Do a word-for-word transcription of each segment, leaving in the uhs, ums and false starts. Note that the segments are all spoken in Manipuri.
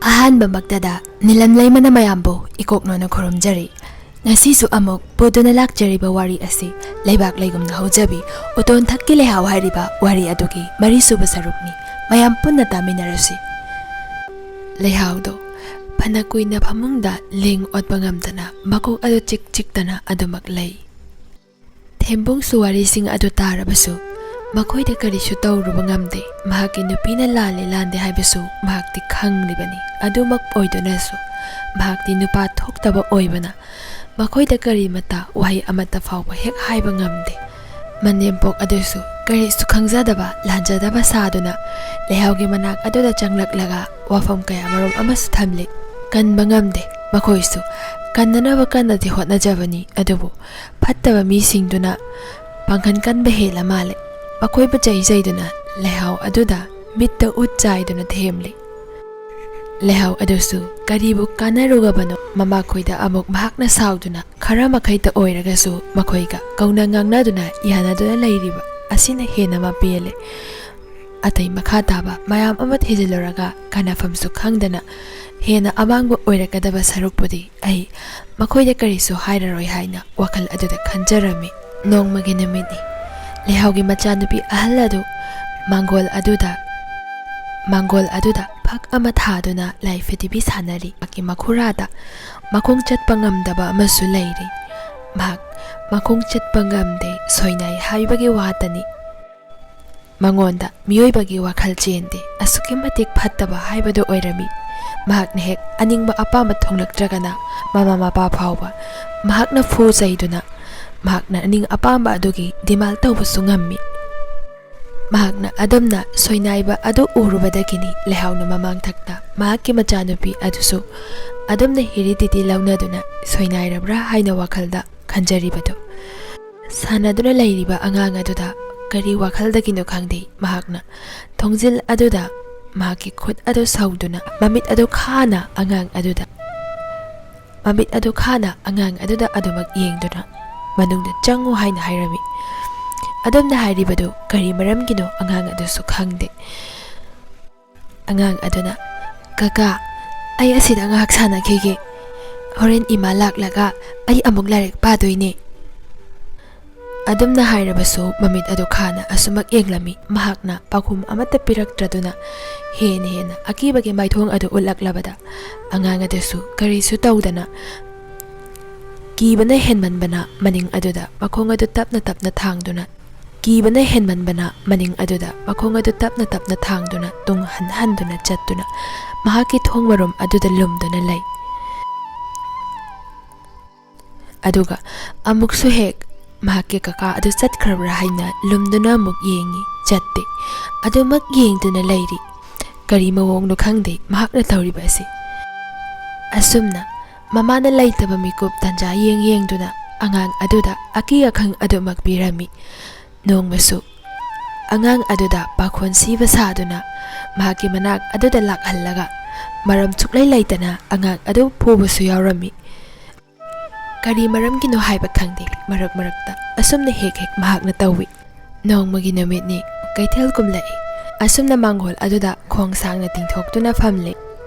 ꯑꯍꯥꯟꯕꯃꯛꯇꯗ ꯅꯤꯂꯝ ꯂꯩꯃꯅ ꯃꯌꯥꯝꯕꯨ ꯏꯀꯣꯛꯅꯣꯅ ꯈꯨꯔꯨꯝꯖꯔꯤ꯫ ꯉꯁꯤꯁꯨ ꯑꯃꯨꯛ ꯄꯨꯗꯨꯅ ꯂꯥꯛꯆꯔꯤꯕ ꯋꯥꯔꯤ ꯑꯁꯤ ꯂꯩꯕꯥꯛ ꯂꯩꯒꯨꯝꯅ ꯍꯧꯖꯕꯤ ꯎꯇꯣꯟ ꯊꯛꯀꯤ ꯂꯩꯍꯥꯎ ꯍꯥꯏꯔꯤꯕ ꯋꯥꯔꯤ ꯑꯗꯨꯒꯤ ꯃꯔꯤꯁꯨꯕ ꯁꯔꯨꯛꯅꯤ꯫ ꯃꯌꯥꯝ ꯄꯨꯟꯅ ꯇꯥꯃꯤꯟꯅꯔꯁꯤ꯫ ꯂꯩꯍꯥꯎꯗꯣ ꯐꯅ ꯀꯨꯏꯅ ꯐꯃꯨꯡꯗ ꯂꯦꯡ ꯑꯣꯠꯄ ꯉꯝꯗꯅ ꯃꯀꯣꯛ ꯑꯗꯨ ꯆꯤꯛ ꯆꯤꯛꯇꯅ ꯑꯗꯨꯃꯛ ꯂꯩ꯫ ꯊꯦꯝꯕꯨꯡꯁꯨ ꯋꯥꯔꯤꯁꯤꯡ ꯑꯗꯨ ꯇꯥꯔꯕꯁꯨ ꯃꯈꯣꯏꯗ ꯀꯔꯤꯁꯨ ꯇꯧꯔꯨꯕ ꯉꯝꯗꯦ꯫ ꯃꯍꯥꯛꯀꯤ ꯅꯨꯄꯤꯅ ꯂꯥꯜꯂꯦ ꯂꯥꯟꯗꯦ ꯍꯥꯏꯕꯁꯨ ꯃꯍꯥꯛꯇꯤ ꯈꯪꯂꯤꯕꯅꯤ꯫ ꯑꯗꯨꯃꯛ ꯑꯣꯏꯗꯨꯅꯁꯨ ꯃꯍꯥꯛꯇꯤ ꯅꯨꯄꯥ ꯊꯣꯛꯇꯕ ꯑꯣꯏꯕꯅ ꯃꯈꯣꯏꯗ ꯀꯔꯤꯃꯠꯇ ꯋꯥꯍꯩ ꯑꯃꯠꯇ ꯐꯥꯎꯕ ꯍꯦꯛ ꯍꯥꯏꯕ ꯉꯝꯗꯦ꯫ ꯃꯅꯦꯝꯄꯣꯛ ꯑꯗꯨꯁꯨ ꯀꯔꯤꯁꯨ ꯈꯪꯖꯗꯕ ꯂꯥꯟꯖꯗꯕ ꯁꯥꯗꯨꯅ ꯂꯩꯍꯥꯎꯒꯤ ꯃꯅꯥꯛ ꯑꯗꯨꯗ ꯆꯪꯂꯛꯂꯒ ꯋꯥꯐꯝ ꯀꯌꯥ ꯃꯔꯨꯝ ꯑꯃꯁꯨ ꯊꯝꯂꯤ꯫ ꯀꯟꯕ ꯉꯝꯗꯦ꯫ ꯃꯈꯣꯏꯁꯨ ꯀꯟꯅꯅꯕ ꯀꯟꯅꯗꯤ ꯍꯣꯠꯅꯖꯕꯅꯤ, ꯑꯗꯨꯕꯨ ꯐꯠꯇꯕ ꯃꯤꯁꯤꯡꯗꯨꯅ ꯄꯥꯡꯒꯜ ꯀꯟꯕ ꯍꯦꯜꯂ ꯃꯥꯜꯂꯦ꯫ ꯃꯈꯣꯏꯕꯨ ꯆꯩ ꯆꯩꯗꯨꯅ ꯂꯩꯍꯥꯎ ꯑꯗꯨꯗ ꯃꯤꯠꯇ ꯎꯠ ꯆꯥꯏꯗꯨꯅ ꯊꯦꯝꯂꯤ꯫ ꯂꯩꯍꯥꯎ ꯑꯗꯨꯁꯨ ꯀꯔꯤꯕꯨ ꯀꯥꯟꯅꯔꯨꯒꯕꯅꯣ? ꯃꯃꯥꯈꯣꯏꯗ ꯑꯃꯨꯛ ꯃꯍꯥꯛꯅ ꯁꯥꯎꯗꯨꯅ ꯈꯔ ꯃꯈꯩꯇ ꯑꯣꯏꯔꯒꯁꯨ ꯃꯈꯣꯏꯒ ꯀꯧꯅ ꯉꯥꯡꯅꯗꯨꯅ ꯌꯥꯅꯗꯨꯅ ꯂꯩꯔꯤꯕ ꯑꯁꯤꯅ ꯍꯦꯟꯅ ꯃꯥ ꯄꯦꯜꯂꯦ꯫ ꯑꯇꯩ ꯃꯈꯥ ꯇꯥꯕ ꯃꯌꯥꯝ ꯑꯃ ꯊꯤꯖꯤꯜꯂꯨꯔꯒ ꯀꯥꯟꯅꯐꯝꯁꯨ ꯈꯪꯗꯅ ꯍꯦꯟꯅ ꯑꯃꯥꯡꯕ ꯑꯣꯏꯔꯛꯀꯗꯕ ꯁꯔꯨꯛꯄꯨꯗꯤ ꯑꯩ ꯃꯈꯣꯏꯗ ꯀꯔꯤꯁꯨ ꯍꯥꯏꯔꯔꯣꯏ ꯍꯥꯏꯅ ꯋꯥꯈꯜ ꯑꯗꯨꯗ ꯈꯟꯖꯔꯝꯃꯤ꯫ ꯅꯣꯡꯃꯒꯤ ꯅꯨꯃꯤꯠꯅꯤ꯫ ꯂꯩꯍꯥꯎꯒꯤ ꯃꯆꯥꯅꯨꯄꯤ ꯑꯍꯜ ꯑꯗꯨ ꯃꯥꯡꯒꯣꯜ ꯑꯗꯨꯗ, ꯃꯥꯡꯒꯣꯜ ꯑꯗꯨꯗ ꯐꯛ ꯑꯃ ꯊꯥꯗꯨꯅ ꯂꯥꯏ ꯐꯗꯤꯕꯤ ꯁꯥꯟꯅꯔꯤ꯫ ꯃꯍꯥꯛꯀꯤ ꯃꯈꯨꯔꯥꯗ ꯃꯈꯣꯡ ꯆꯠꯄ ꯉꯝꯗꯕ ꯑꯃꯁꯨ ꯂꯩꯔꯤ꯫ ꯃꯍꯥꯛ ꯃꯈꯣꯡ ꯆꯠꯄ ꯉꯝꯗꯦ, ꯁꯣꯏꯅꯥꯏ ꯍꯥꯏꯕꯒꯤ ꯋꯥꯇꯅꯤ꯫ ꯃꯉꯣꯟꯗ ꯃꯤꯑꯣꯏꯕꯒꯤ ꯋꯥꯈꯜ ꯆꯦꯟꯗꯦ꯫ ꯑꯁꯨꯛꯀꯤ ꯃꯇꯤꯛ ꯐꯠꯇꯕ ꯍꯥꯏꯕꯗꯨ ꯑꯣꯏꯔꯝꯃꯤ꯫ ꯃꯍꯥꯛꯅ ꯍꯦꯛ ꯑꯅꯤꯡꯕ ꯑꯄꯥꯝꯕ ꯊꯨꯡꯂꯛꯇ꯭ꯔꯒꯅ ꯃꯃꯥ ꯃꯄꯥ ꯐꯥꯎꯕ ꯃꯍꯥꯛꯅ ꯐꯨ ꯆꯩꯗꯨꯅ ꯃꯍꯥꯛꯅ ꯑꯅꯤꯡ ꯑꯄꯥꯝꯕ ꯑꯗꯨꯒꯤ demand ꯇꯧꯕꯁꯨ ꯉꯝꯃꯤ꯫ ꯃꯍꯥꯛꯅ ꯑꯗꯨꯝꯅ ꯁꯣꯏꯅꯥꯏꯕ ꯑꯗꯨ ꯎꯔꯨꯕꯗꯒꯤꯅꯤ ꯂꯩꯍꯥꯎꯅ ꯃꯃꯥꯡꯊꯛꯇ ꯃꯍꯥꯛꯀꯤ ꯃꯆꯥꯅꯨꯄꯤ ꯑꯗꯨꯁꯨ ꯑꯗꯨꯝꯅ ꯍꯤꯔꯤ ꯇꯤꯇꯤ ꯂꯧꯅꯗꯨꯅ ꯁꯣꯏꯅꯥꯏꯔꯕ꯭ꯔꯥ ꯍꯥꯏꯅ ꯋꯥꯈꯜꯗ ꯈꯟꯖꯔꯤꯕꯗꯨ꯫ ꯁꯥꯟꯅꯗꯨꯅ ꯂꯩꯔꯤꯕ ꯑꯉꯥꯡ ꯑꯗꯨꯗ ꯀꯔꯤ ꯋꯥꯈꯜꯗꯒꯤꯅꯣ ꯈꯪꯗꯦ, ꯃꯍꯥꯛꯅ ꯊꯣꯡꯖꯤꯜ ꯑꯗꯨꯗ ꯃꯍꯥꯛꯀꯤ ꯈꯨꯠ ꯑꯗꯨ ꯁꯧꯗꯨꯅ ꯃꯃꯤꯠ ꯑꯗꯨ ꯈꯥꯅ ꯑꯉꯥꯡ ꯑꯗꯨꯗ, ꯃꯃꯤꯠ ꯑꯗꯨ ꯈꯥꯅ ꯑꯉꯥꯡ ꯑꯗꯨꯗ ꯑꯗꯨꯃꯛ ꯌꯦꯡꯗꯨꯅ "ꯃꯅꯨꯡꯗ ꯆꯪꯉꯨ" ꯍꯥꯏꯅ ꯍꯥꯏꯔꯝꯃꯤ꯫ ꯑꯗꯨꯝꯅ ꯍꯥꯏꯔꯤꯕꯗꯨ ꯀꯔꯤ ꯃꯔꯝꯒꯤꯅꯣ ꯑꯉꯥꯡ ꯑꯗꯨꯁꯨ ꯈꯪꯗꯦ꯫ ꯑꯉꯥꯡ ꯑꯗꯨꯅ, "ꯀꯀꯥ, ꯑꯩ ꯑꯁꯤꯗ ꯉꯥꯏꯍꯥꯛ ꯁꯥꯟꯅꯈꯤꯒꯦ꯫ ꯍꯣꯔꯦꯟ ꯏꯃꯥ ꯂꯥꯛꯂꯒ ꯑꯩ ꯑꯃꯨꯛ ꯂꯥꯏꯔꯤꯛ ꯄꯥꯗꯣꯏꯅꯦ꯫ ꯑꯗꯨꯝꯅ ꯍꯥꯏꯔꯕꯁꯨ ꯃꯃꯤꯠ ꯑꯗꯨ ꯈꯥꯅ ꯑꯁꯨꯃꯛ ꯌꯦꯡꯂꯝꯃꯤ꯫ ꯃꯍꯥꯛꯅ ꯄꯥꯎꯈꯨꯝ ꯑꯃꯠꯇ ꯄꯤꯔꯛꯇ꯭ꯔꯗꯨꯅ ꯍꯦꯟꯅ ꯍꯦꯟꯅ ꯑꯀꯤꯕꯒꯤ ꯃꯥꯏꯊꯣꯡ ꯑꯗꯨ ꯎꯠꯂꯛꯂꯕꯗ ꯑꯉꯥꯡ ꯑꯗꯨꯁꯨ ꯀꯔꯤꯁꯨ ꯇꯧꯗꯅ ꯀꯤꯕꯅ ꯍꯦꯟꯃꯟꯕꯅ ꯃꯅꯤꯡ ꯑꯗꯨꯗ ꯃꯈꯣꯡ ꯑꯗꯨ ꯇꯞꯅ ꯇꯞꯅ ꯊꯥꯡꯗꯨꯅ, ꯀꯤꯕꯅ ꯍꯦꯟꯃꯟꯕꯅ ꯃꯅꯤꯡ ꯑꯗꯨꯗ ꯃꯈꯣꯡ ꯑꯗꯨ ꯇꯞꯅ ꯇꯞꯅ ꯊꯥꯡꯗꯨꯅ ꯇꯨꯡ ꯍꯟ ꯍꯟꯗꯨꯅ ꯆꯠꯇꯨꯅ ꯃꯍꯥꯛꯀꯤ ꯊꯣꯡ ꯃꯔꯨꯝ ꯑꯗꯨꯗ ꯂꯨꯝꯗꯨꯅ ꯂꯩ꯫ ꯑꯗꯨꯒ ꯑꯃꯨꯛꯁꯨ ꯍꯦꯛ ꯃꯍꯥꯛꯀꯤ ꯀꯀꯥ ꯑꯗꯨ ꯆꯠꯈ꯭ꯔꯕ꯭ꯔꯥ ꯍꯥꯏꯅ ꯂꯨꯝꯗꯨꯅ ꯑꯃꯨꯛ ꯌꯦꯡꯉꯤ꯫ ꯆꯠꯇꯦ꯫ ꯑꯗꯨꯃꯛ ꯌꯦꯡꯗꯨꯅ ꯂꯩꯔꯤ꯫ ꯀꯔꯤ ꯃꯑꯣꯡꯅꯣ ꯈꯪꯗꯦ ꯃꯍꯥꯛꯅ ꯇꯧꯔꯤꯕ ꯑꯁꯤ꯫ ꯑꯁꯨꯝꯅ ꯃꯃꯥꯅ ꯂꯩꯇꯕ ꯃꯤꯀꯨꯞ ꯇꯟꯖꯥ ꯌꯦꯡ ꯌꯦꯡꯗꯨꯅ ꯑꯉꯥꯡ ꯑꯗꯨꯗ ꯑꯀꯤ ꯑꯈꯪ ꯑꯗꯨꯃꯛ ꯄꯤꯔꯝꯃꯤ꯫ ꯅꯣꯡꯃꯁꯨ ꯑꯉꯥꯡ ꯑꯗꯨꯗ ꯄꯥꯈꯣꯟ ꯁꯤꯕ ꯁꯥꯗꯨꯅ ꯃꯍꯥꯛꯀꯤ ꯃꯅꯥꯛ ꯑꯗꯨꯗ ꯂꯥꯛꯍꯜꯂꯒ ꯃꯔꯝ ꯁꯨꯛꯂꯩ ꯂꯩꯇꯅ ꯑꯉꯥꯡ ꯑꯗꯨ ꯐꯨꯕꯁꯨ ꯌꯥꯎꯔꯝꯃꯤ꯫ ꯀꯔꯤ ꯃꯔꯝꯒꯤꯅꯣ ꯍꯥꯏꯕ ꯈꯪꯗꯦ, ꯃꯔꯛ ꯃꯔꯛꯇ ꯑꯁꯨꯝꯅ ꯍꯦꯛ ꯍꯦꯛ ꯃꯍꯥꯛꯅ ꯇꯧꯏ꯫ ꯅꯣꯡꯃꯒꯤ ꯅꯨꯃꯤꯠꯅꯤ, ꯀꯩꯊꯦꯜ ꯀꯨꯝꯂꯛꯏ꯫ ꯑꯁꯨꯝꯅ ꯃꯥꯡꯒꯣꯜ ꯑꯗꯨꯗ ꯈꯣꯡ ꯁꯥꯡꯅ ꯇꯤꯡꯊꯣꯛꯇꯨꯅ ꯐꯝꯂꯦ꯫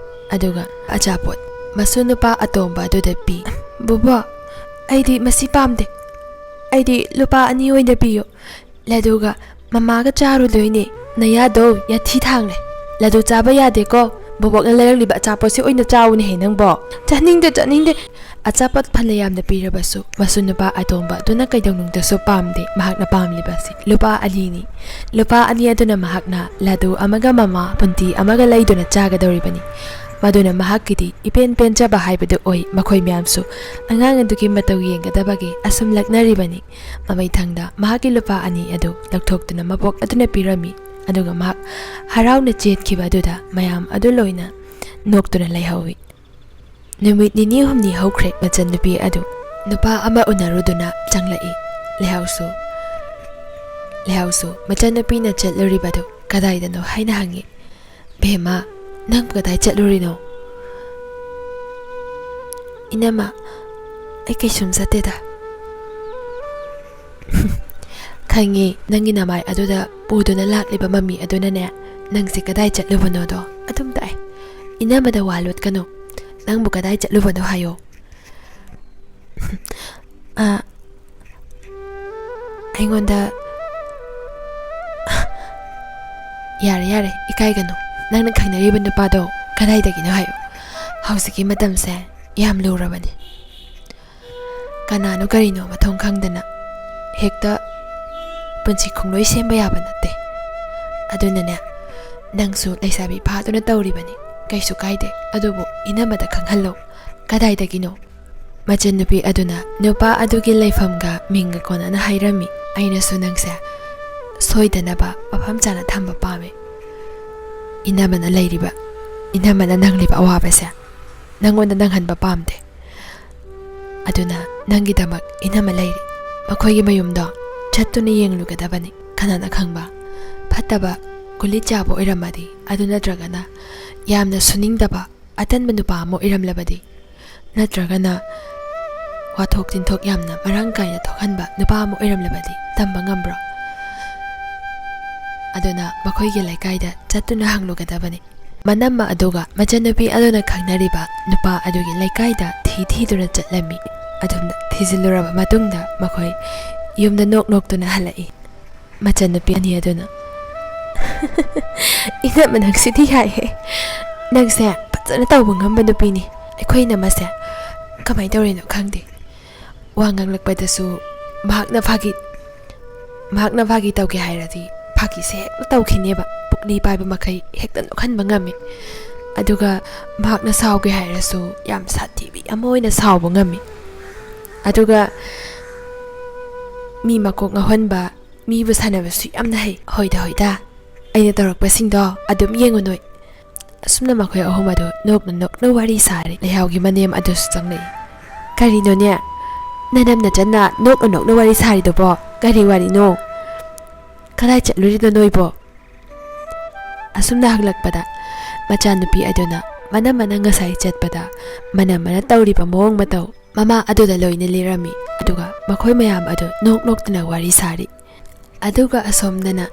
ꯑꯗꯨꯒ ꯑꯆꯥꯄꯣꯠ ꯃꯁꯨ ꯅꯨꯄꯥ ꯑꯇꯣꯝꯕ ꯑꯗꯨꯗ ꯄꯤ꯫ "ꯕꯨꯕꯣꯛ, ꯑꯩꯗꯤ ꯃꯁꯤ ꯄꯥꯝꯗꯦ꯫ ꯑꯩꯗꯤ ꯂꯨꯄꯥ ꯑꯅꯤ ꯑꯣꯏꯅ ꯄꯤꯌꯨ꯫ ꯂꯗꯨꯒ ꯃꯃꯥꯒ ꯆꯥꯔꯨꯗꯣꯏꯅꯦ꯫ ꯅꯌꯥꯗꯣ ꯌꯥꯊꯤ ꯊꯥꯡꯂꯦ꯫ ꯂꯗꯨ ꯆꯥꯕ ꯌꯥꯗꯦꯀꯣ꯫ ꯕꯣꯕꯣꯛꯅ ꯂꯩꯔꯛꯂꯤꯕ ꯑꯆꯥꯄꯣꯠꯁꯤ ꯑꯣꯏꯅ ꯆꯥꯎꯅꯦꯍꯦ ꯅꯪꯕꯣ꯫" "ꯆꯥꯅꯤꯡꯗꯦ, ꯆꯥꯅꯤꯡꯗꯦ꯫" ꯑꯆꯥꯄꯣꯠ ꯐꯅ ꯌꯥꯝꯅ ꯄꯤꯔꯕꯁꯨ ꯃꯁꯨ ꯅꯨꯄꯥ ꯑꯇꯣꯝꯕ ꯑꯗꯨꯅ ꯀꯩꯗꯧꯅꯨꯡꯗꯁꯨ ꯄꯥꯝꯗꯦ꯫ ꯃꯍꯥꯛꯅ ꯄꯥꯝꯂꯤꯕꯁꯤ ꯂꯨꯄꯥ ꯑꯅꯤꯅꯤ꯫ ꯂꯨꯄꯥ ꯑꯅꯤ ꯑꯗꯨꯅ ꯃꯍꯥꯛꯅ ꯂꯗꯨ ꯑꯃꯒ ꯃꯃꯥ ꯄꯨꯟꯇꯤ ꯑꯃꯒ ꯂꯩꯗꯨꯅ ꯆꯥꯒꯗꯧꯔꯤꯕꯅꯤ꯫ ꯃꯗꯨꯅ ꯃꯍꯥꯛꯀꯤꯗꯤ ꯏꯄꯦꯟ ꯄꯦꯟꯖꯕ ꯍꯥꯏꯕꯗꯨ ꯑꯣꯏ꯫ ꯃꯈꯣꯏ ꯃꯌꯥꯝꯁꯨ ꯑꯉꯥꯡ ꯑꯗꯨꯒꯤ ꯃꯇꯧ ꯌꯦꯡꯒꯗꯕꯒꯤ ꯑꯁꯨꯝ ꯂꯛꯅꯔꯤꯕꯅꯤ꯫ ꯃꯃꯩꯊꯪꯗ ꯃꯍꯥꯛꯀꯤ ꯂꯨꯄꯥ ꯑꯅꯤ ꯑꯗꯨ ꯂꯧꯊꯣꯛꯇꯨꯅ ꯃꯕꯣꯛ ꯑꯗꯨꯅ ꯄꯤꯔꯝꯃꯤ꯫ ꯑꯗꯨꯒ ꯃꯍꯥꯛ ꯍꯔꯥꯎꯅ ꯆꯦꯟꯈꯤꯕ ꯑꯗꯨꯗ ꯃꯌꯥꯝ ꯑꯗꯨ ꯂꯣꯏꯅ ꯅꯣꯛꯇꯨꯅ ꯂꯩꯍꯧꯏ꯫ ꯅꯨꯃꯤꯠ ꯅꯤꯅꯤ ꯍꯨꯝꯅꯤ ꯍꯧꯈ꯭ꯔꯦ꯫ ꯃꯆꯟꯅꯨꯄꯤ ꯑꯗꯨ ꯅꯨꯄꯥ ꯑꯃ ꯎꯅꯔꯨꯗꯨꯅ ꯆꯪꯂꯛꯏ꯫ ꯂꯩꯍꯥꯎꯁꯨ, ꯂꯩꯍꯥꯎꯁꯨ ꯃꯆꯟꯅꯨꯄꯤꯅ ꯆꯠꯂꯨꯔꯤꯕꯗꯨ ꯀꯗꯥꯏꯗꯅꯣ ꯍꯥꯏꯅ ꯍꯪꯉꯤ꯫ "ꯕꯦꯝꯃ, ꯅꯪ ꯀꯗꯥꯏ ꯆꯠꯂꯨꯔꯤꯅꯣ?" "ꯏꯅꯝꯃ, ꯑꯩ ꯀꯩꯁꯨꯝ ꯆꯠꯇꯦꯗ꯫" "ꯈꯪꯉꯤ, ꯅꯪꯒꯤ ꯅꯃꯥꯏ ꯑꯗꯨꯗ ꯄꯨꯗꯨꯅ ꯂꯥꯛꯂꯤꯕ ꯃꯃꯤ ꯑꯗꯨꯅꯅꯦ, ꯅꯪꯁꯦ ꯀꯗꯥꯏ ꯆꯠꯂꯨꯕꯅꯣꯗꯣ ꯑꯗꯨꯝ ꯇꯥꯛꯑꯦ꯫ ꯏꯅꯝꯃꯗ ꯋꯥ ꯂꯣꯠꯀꯅꯨ꯫ ꯅꯪꯕꯨ ꯀꯗꯥꯏ ꯆꯠꯂꯨꯕꯅꯣ ꯍꯥꯏꯌꯣ꯫ ꯑ, ꯑꯩꯉꯣꯟꯗ, ꯌꯥꯔꯦ, ꯌꯥꯔꯦ, ꯏꯀꯥꯏꯒꯅꯨ꯫ ꯅꯪꯅ ꯈꯪꯅꯔꯤꯕ ꯅꯨꯄꯥꯗꯣ ꯀꯗꯥꯏꯗꯒꯤꯅꯣ ꯍꯥꯏꯌꯣ꯫ ꯍꯧꯖꯤꯛꯀꯤ ꯃꯇꯝꯁꯦ ꯌꯥꯝ ꯂꯨꯔꯕꯅꯤ꯫ ꯀꯅꯥꯅꯣ ꯀꯔꯤꯅꯣ ꯃꯊꯣꯡ ꯈꯪꯗꯅ ꯍꯦꯛꯇ ꯄꯨꯟꯁꯤ ꯈꯣꯡꯂꯣꯏ ꯁꯦꯝꯕ ꯌꯥꯕ ꯅꯠꯇꯦ꯫ ꯑꯗꯨꯅꯅꯦ, ꯅꯪꯁꯨ ꯂꯩꯁꯥꯕꯤ ꯐꯥꯗꯨꯅ ꯇꯧꯔꯤꯕꯅꯤ, ꯀꯩꯁꯨ ꯀꯥꯏꯗꯦ꯫ ꯑꯗꯨꯕꯨ ꯏꯅꯝꯃꯗ ꯈꯪꯍꯜꯂꯣ, ꯀꯗꯥꯏꯗꯒꯤꯅꯣ? ꯃꯆꯟꯅꯨꯄꯤ ꯑꯗꯨꯅ ꯅꯨꯄꯥ ꯑꯗꯨꯒꯤ ꯂꯩꯐꯝꯒ ꯃꯤꯡꯒ ꯀꯣꯟꯅꯅ ꯍꯥꯏꯔꯝꯃꯤ꯫ ꯑꯩꯅꯁꯨ ꯅꯪꯁꯦ ꯁꯣꯏꯗꯅꯕ ꯃꯐꯝ ꯆꯥꯅ ꯊꯝꯕ ꯄꯥꯝꯃꯦ꯫ ꯏꯅꯝꯃꯅ ꯂꯩꯔꯤꯕ, ꯏꯅꯝꯃꯅ ꯅꯪꯂꯤꯕ ꯑꯋꯥꯕꯁꯦ ꯅꯪꯉꯣꯟꯗ ꯅꯪꯍꯟꯕ ꯄꯥꯝꯗꯦ꯫ ꯑꯗꯨꯅ ꯅꯪꯒꯤꯗꯃꯛ ꯏꯅꯝꯃ ꯂꯩꯔꯤ꯫ ꯃꯈꯣꯏꯒꯤ ꯃꯌꯨꯝꯗꯣ ꯆꯠꯇꯨꯅ ꯌꯦꯡꯂꯨꯒꯗꯕꯅꯤ꯫ ꯀꯅꯥꯅ ꯈꯪꯕ, ꯐꯠꯇꯕ ꯒꯨꯂꯤ ꯆꯥꯕ ꯑꯣꯏꯔꯝꯃꯗꯤ, ꯑꯗꯨ ꯅꯠꯇ꯭ꯔꯒꯅ ꯌꯥꯝꯅ ꯁꯨꯅꯤꯡꯗꯕ ꯑꯇꯟꯕ ꯅꯨꯄꯥ ꯑꯃ ꯑꯣꯏꯔꯝꯂꯕꯗꯤ, ꯅꯠꯇ꯭ꯔꯒꯅ ꯋꯥꯊꯣꯛ ꯇꯤꯟꯊꯣꯛ ꯌꯥꯝꯅ ꯃꯔꯥꯡ ꯀꯥꯏꯅ ꯊꯣꯛꯍꯟꯕ ꯅꯨꯄꯥ ꯑꯃ ꯑꯣꯏꯔꯝꯂꯕꯗꯤ ꯇꯝꯕ ꯉꯝꯕ꯭ꯔꯣ? ꯑꯗꯨꯅ ꯃꯈꯣꯏꯒꯤ ꯂꯩꯀꯥꯏꯗ ꯆꯠꯇꯨꯅ ꯍꯪꯂꯨꯒꯗꯕꯅꯤ꯫ ꯃꯅꯝꯃ ꯑꯗꯨꯒ ꯃꯆꯟꯅꯨꯄꯤ ꯑꯗꯨꯅ ꯈꯪꯅꯔꯤꯕ ꯅꯨꯄꯥ ꯑꯗꯨꯒꯤ ꯂꯩꯀꯥꯏꯗ ꯊꯤ ꯊꯤꯗꯨꯅ ꯆꯠꯂꯝꯃꯤ꯫ ꯑꯗꯨꯝꯅ ꯊꯤꯖꯤꯜꯂꯨꯔꯕ ꯃꯇꯨꯡꯗ ꯃꯈꯣꯏ ꯌꯨꯝꯗ ꯅꯣꯛ ꯅꯣꯛꯇꯨꯅ ꯍꯜꯂꯛꯏ꯫ ꯃꯆꯟꯅꯨꯄꯤ ꯑꯅꯤ ꯑꯗꯨꯅ, "ꯏꯅꯝꯃ, ꯅꯪꯁꯤꯗꯤ ꯌꯥꯏꯍꯦ꯫ ꯅꯪꯁꯦ ꯐꯖꯅ ꯇꯧꯕ ꯉꯝꯕ ꯅꯨꯄꯤꯅꯤ꯫ ꯑꯩꯈꯣꯏ ꯏꯅꯝꯃꯁꯦ ꯀꯃꯥꯏꯅ ꯇꯧꯔꯤꯅꯣ ꯈꯪꯗꯦ꯫ ꯋꯥ ꯉꯥꯡꯂꯛꯄꯗꯁꯨ ꯃꯍꯥꯛꯅ ꯐꯥꯒꯤ, ꯃꯍꯥꯛꯅ ꯐꯥꯒꯤ ꯇꯧꯒꯦ ꯍꯥꯏꯔꯗꯤ ꯐꯥꯒꯤꯁꯦ ꯍꯦꯛꯇ ꯇꯧꯈꯤꯅꯦꯕ꯫ ꯄꯨꯛꯂꯤ ꯄꯥꯏꯕ ꯃꯈꯩ ꯍꯦꯛꯇ ꯅꯣꯛꯍꯟꯕ ꯉꯝꯃꯤ꯫ ꯑꯗꯨꯒ ꯃꯍꯥꯛꯅ ꯁꯥꯎꯒꯦ ꯍꯥꯏꯔꯁꯨ ꯌꯥꯝ ꯁꯥꯊꯤꯕꯤ ꯑꯃ ꯑꯣꯏꯅ ꯁꯥꯎꯕ ꯉꯝꯃꯤ꯫ ꯑꯗꯨꯒ ꯃꯤ ꯃꯀꯣꯛ ꯉꯥꯎꯍꯟꯕ, ꯃꯤꯕꯨ ꯁꯥꯟꯅꯕꯁꯨ ꯌꯥꯝꯅ ꯍꯩ꯫ ꯍꯣꯏꯗ, ꯍꯣꯏꯗ, ꯑꯩꯅ ꯇꯧꯔꯛꯄꯁꯤꯡꯗꯣ ꯑꯗꯨꯝ ꯌꯦꯡꯉꯨ ꯅꯣꯏ꯫" ꯑꯁꯨꯝꯅ ꯃꯈꯣꯏ ꯑꯍꯨꯝ ꯑꯗꯨ ꯅꯣꯛꯅ ꯅꯣꯛꯅ ꯋꯥꯔꯤ ꯁꯥꯔꯤ꯫ ꯂꯩꯍꯥꯎꯒꯤ ꯃꯅꯦꯝ ꯑꯗꯨꯁꯨ ꯆꯪꯂꯛꯏ꯫ "ꯀꯔꯤꯅꯣꯅꯦ? ꯅꯅꯝ ꯅꯆꯟꯅ ꯅꯣꯛꯅ ꯅꯣꯛꯅ ꯋꯥꯔꯤ ꯁꯥꯔꯤꯗꯨꯕꯣ? ꯀꯔꯤ ꯋꯥꯔꯤꯅꯣ? ꯀꯗꯥꯏ ꯆꯠꯂꯨꯔꯤꯅꯣ ꯅꯣꯏꯕꯣ?" ꯑꯁꯨꯝꯅ ꯍꯪꯂꯛꯄꯗ, ꯃꯆꯥꯅꯨꯄꯤ ꯑꯗꯨꯅ ꯃꯅꯝꯃꯅ ꯉꯁꯥꯏ ꯆꯠꯄꯗ ꯃꯅꯝꯃꯅ ꯇꯧꯔꯤꯕ ꯃꯑꯣꯡ ꯃꯇꯧ ꯃꯃꯥ ꯑꯗꯨꯗ ꯂꯣꯏꯅ ꯂꯤꯔꯝꯃꯤ꯫ ꯑꯗꯨꯒ ꯃꯈꯣꯏ ꯃꯌꯥꯝ ꯑꯗꯨ ꯅꯣꯛ ꯅꯣꯛꯇꯨꯅ ꯋꯥꯔꯤ ꯁꯥꯔꯤ꯫ ꯑꯗꯨꯒ ꯑꯁꯣꯝꯗꯅ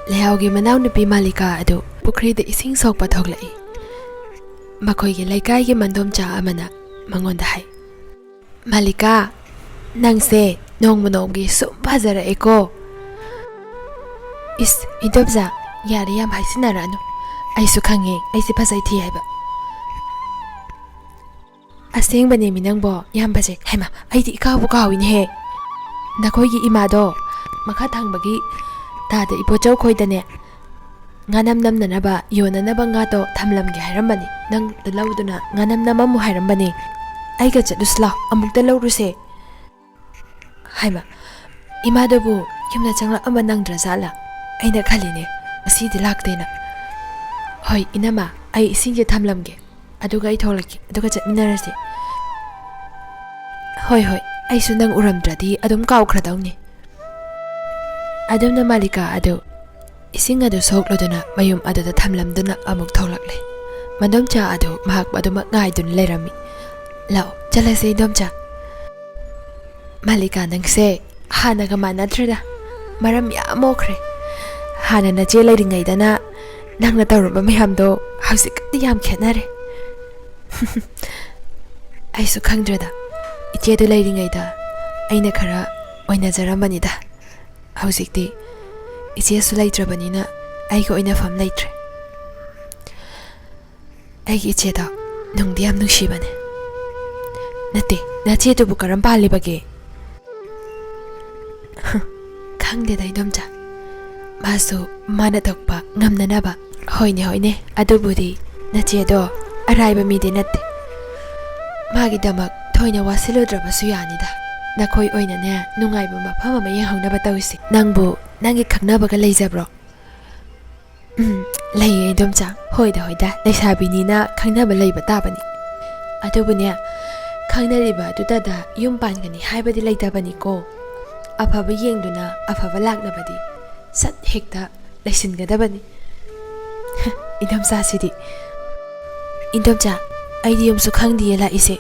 ꯂꯩꯍꯥꯎꯒꯤ ꯃꯅꯥꯎꯅꯨꯄꯤ ꯃꯥꯂꯤꯀꯥ ꯑꯗꯨ ꯄꯨꯈ꯭ꯔꯤꯗ ꯏꯁꯤꯡ ꯁꯣꯛꯄ ꯊꯣꯛꯂꯛꯏ꯫ ꯃꯈꯣꯏꯒꯤ ꯂꯩꯀꯥꯏꯒꯤ ꯃꯟꯗꯣꯝꯆꯥ ꯑꯃꯅ ꯃꯉꯣꯟꯗ ꯍꯥꯏ, "ꯃꯥꯂꯤꯀꯥ, ꯅꯪꯁꯦ ꯅꯣꯡꯃ ꯅꯣꯡꯃꯒꯤ ꯁꯨꯝ ꯐꯖꯔꯛꯑꯦꯀꯣ꯫" "ꯏꯁ, ꯏꯟꯗꯣꯝꯆꯥ, ꯌꯥꯔꯦ, ꯌꯥꯝ ꯍꯥꯏꯁꯤꯟꯅꯔꯛꯑꯅꯨ꯫ ꯑꯩꯁꯨ ꯈꯪꯉꯦ ꯑꯩꯁꯦ ꯐꯖꯩ ꯊꯤ ꯍꯥꯏꯕ꯫" "ꯑꯁꯦꯡꯕꯅꯦꯃꯤ ꯅꯪꯕꯣ, ꯌꯥꯝ ꯐꯖꯩ꯫" "ꯍꯩꯃꯥ, ꯑꯩꯗꯤ ꯏꯀꯥꯎꯕꯨ ꯀꯥꯎꯏꯅꯦꯍꯦ꯫ ꯅꯈꯣꯏꯒꯤ ꯏꯃꯥꯗꯣ ꯃꯈꯥ ꯊꯪꯕꯒꯤ ꯇꯥꯗ ꯏꯕꯣꯆꯧ ꯈꯣꯏꯗꯅꯦ, ꯉꯥꯅꯝ ꯅꯝꯅꯅꯕ ꯌꯣꯟꯅꯅꯕ ꯉꯥꯗꯣ ꯊꯝꯂꯝꯒꯦ ꯍꯥꯏꯔꯝꯕꯅꯤ꯫ ꯅꯪꯗ ꯂꯧꯗꯨꯅ ꯉꯥꯅꯝ ꯅꯝꯃꯝꯃꯨ ꯍꯥꯏꯔꯝꯕꯅꯤ꯫ ꯑꯩꯒ ꯆꯠꯂꯨꯁꯤ ꯂꯥꯎ, ꯑꯃꯨꯛꯇ ꯂꯧꯔꯨꯁꯦ꯫" ꯍꯥꯏꯃ, ꯏꯃꯥꯗꯨꯕꯨ ꯌꯨꯝꯗ ꯆꯪꯂꯛꯑꯝꯕ ꯅꯪꯗ꯭ꯔꯖꯥꯠꯂꯥ? ꯑꯩꯅ ꯈꯜꯂꯤꯅꯦ, ꯉꯁꯤꯗꯤ ꯂꯥꯛꯇꯦꯅ꯫ "ꯍꯣꯏ, ꯏꯅꯝꯃ, ꯑꯩ ꯏꯁꯤꯡꯁꯦ ꯊꯝꯂꯝꯒꯦ, ꯑꯗꯨꯒ ꯑꯩ ꯊꯣꯛꯂꯛꯀꯦ, ꯑꯗꯨꯒ ꯆꯠꯃꯤꯟꯅꯔꯁꯤ꯫" "ꯍꯣꯏ, ꯍꯣꯏ, ꯑꯩꯁꯨ ꯅꯪ ꯎꯔꯝꯗ꯭ꯔꯗꯤ ꯑꯗꯨꯝ ꯀꯥꯎꯈ꯭ꯔꯗꯧꯅꯤ꯫" ꯑꯗꯨꯝꯅ ꯃꯥꯂꯤꯀꯥ ꯑꯗꯨ ꯏꯁꯤꯡ ꯑꯗꯨ ꯁꯣꯛꯂꯗꯨꯅ ꯃꯌꯨꯝ ꯑꯗꯨꯗ ꯊꯝꯂꯝꯗꯨꯅ ꯑꯃꯨꯛ ꯊꯣꯛꯂꯛꯂꯦ꯫ ꯃꯟꯗꯣꯝꯆꯥ ꯑꯗꯨ ꯃꯍꯥꯛ ꯑꯗꯨꯃꯛ ꯉꯥꯏꯗꯨꯅ ꯂꯩꯔꯝꯃꯤ꯫ "ꯂꯥꯛꯑꯣ, ꯆꯠꯂꯁꯦ, ꯏꯟꯗꯣꯝꯆꯥ꯫" "ꯃꯥꯂꯤꯀꯥ, ꯅꯪꯁꯦ ꯍꯥꯟꯅꯒ ꯃꯥꯟꯅꯗ꯭ꯔꯦꯗ꯫ ꯃꯔꯝ ꯌꯥꯝ ꯃꯣꯛꯈ꯭ꯔꯦ꯫ ꯍꯥꯟꯅ ꯅꯆꯦ ꯂꯩꯔꯤꯉꯩꯗꯅ ꯅꯪꯅ ꯇꯧꯔꯝꯕ ꯃꯌꯥꯝꯗꯣ ꯍꯧꯖꯤꯛꯀꯗꯤ ꯌꯥꯝ ꯈꯦꯠꯅꯔꯦ꯫" "ꯑꯩꯁꯨ ꯈꯪꯗ꯭ꯔꯦꯗ꯫ ꯏꯆꯦꯗꯨ ꯂꯩꯔꯤꯉꯩꯗ ꯑꯩꯅ ꯈꯔ ꯑꯣꯏꯅꯖꯔꯝꯕꯅꯤꯗ꯫ ꯍꯧꯖꯤꯛꯇꯤ ꯏꯆꯦꯁꯨ ꯂꯩꯇ꯭ꯔꯕꯅꯤꯅ ꯑꯩꯒꯤ ꯑꯣꯏꯅꯐꯝ ꯂꯩꯇ꯭ꯔꯦ꯫" "ꯑꯩꯒꯤ ꯏꯆꯦꯗꯣ ꯅꯨꯡꯗꯤ ꯌꯥꯝ ꯅꯨꯡꯁꯤꯕꯅꯦ꯫" "ꯅꯠꯇꯦ, ꯅꯆꯦꯗꯨꯕꯨ ꯀꯔꯝ ꯄꯥꯜꯂꯤꯕꯒꯦ?" "ꯈꯪꯗꯦꯗ, ꯏꯗꯣꯝꯆꯥ꯫ ꯃꯥꯁꯨ ꯃꯥꯅ ꯊꯣꯛꯄ ꯉꯝꯅꯅꯕ꯫" "ꯍꯣꯏꯅꯦ, ꯍꯣꯏꯅꯦ, ꯑꯗꯨꯕꯨꯗꯤ ꯅꯆꯦꯗꯣ ꯑꯔꯥꯏꯕ ꯃꯤꯗꯤ ꯅꯠꯇꯦ꯫ ꯃꯥꯒꯤꯗꯃꯛ ꯊꯣꯏꯅ ꯋꯥꯁꯤꯜꯂꯨꯗ꯭ꯔꯕꯁꯨ ꯌꯥꯅꯤꯗ꯫ ꯅꯈꯣꯏ ꯑꯣꯏꯅꯅꯦ, ꯅꯨꯡꯉꯥꯏꯕ ꯃꯐꯝ ꯑꯃ ꯌꯦꯡꯍꯧꯅꯕ ꯇꯧꯁꯤ꯫ ꯅꯪꯕꯨ ꯅꯪꯒꯤ ꯈꯪꯅꯕꯒ ꯂꯩꯖꯕ꯭ꯔꯣ?" "ꯎꯝ, ꯂꯩꯌꯦ, ꯏꯗꯣꯝꯆꯥ꯫ ꯍꯣꯏꯗ, ꯍꯣꯏꯗ, ꯂꯩꯁꯥꯕꯤꯅꯤꯅ ꯈꯪꯅꯕ ꯂꯩꯕ ꯇꯥꯕꯅꯤ꯫ ꯑꯗꯨꯕꯨꯅꯦ, ꯈꯪꯅꯔꯤꯕ ꯑꯗꯨꯗꯗ ꯌꯨꯝ ꯄꯥꯟꯒꯅꯤ ꯍꯥꯏꯕꯗꯤ ꯂꯩꯇꯕꯅꯤꯀꯣ꯫ ꯑꯐꯕ ꯌꯦꯡꯗꯨꯅ ꯑꯐꯕ ꯂꯥꯛꯅꯕꯗꯤ ꯁꯠ ꯍꯦꯛꯇ ꯂꯩꯁꯤꯟꯒꯗꯕꯅꯤ꯫" "ꯏꯗꯣꯝꯆꯥꯁꯤꯗꯤ꯫" "ꯏꯗꯣꯝꯆꯥ, ꯑꯩꯗꯤ ꯌꯨꯝꯁꯨ ꯈꯪꯗꯤꯌꯦ ꯂꯥꯛꯏꯁꯦ꯫"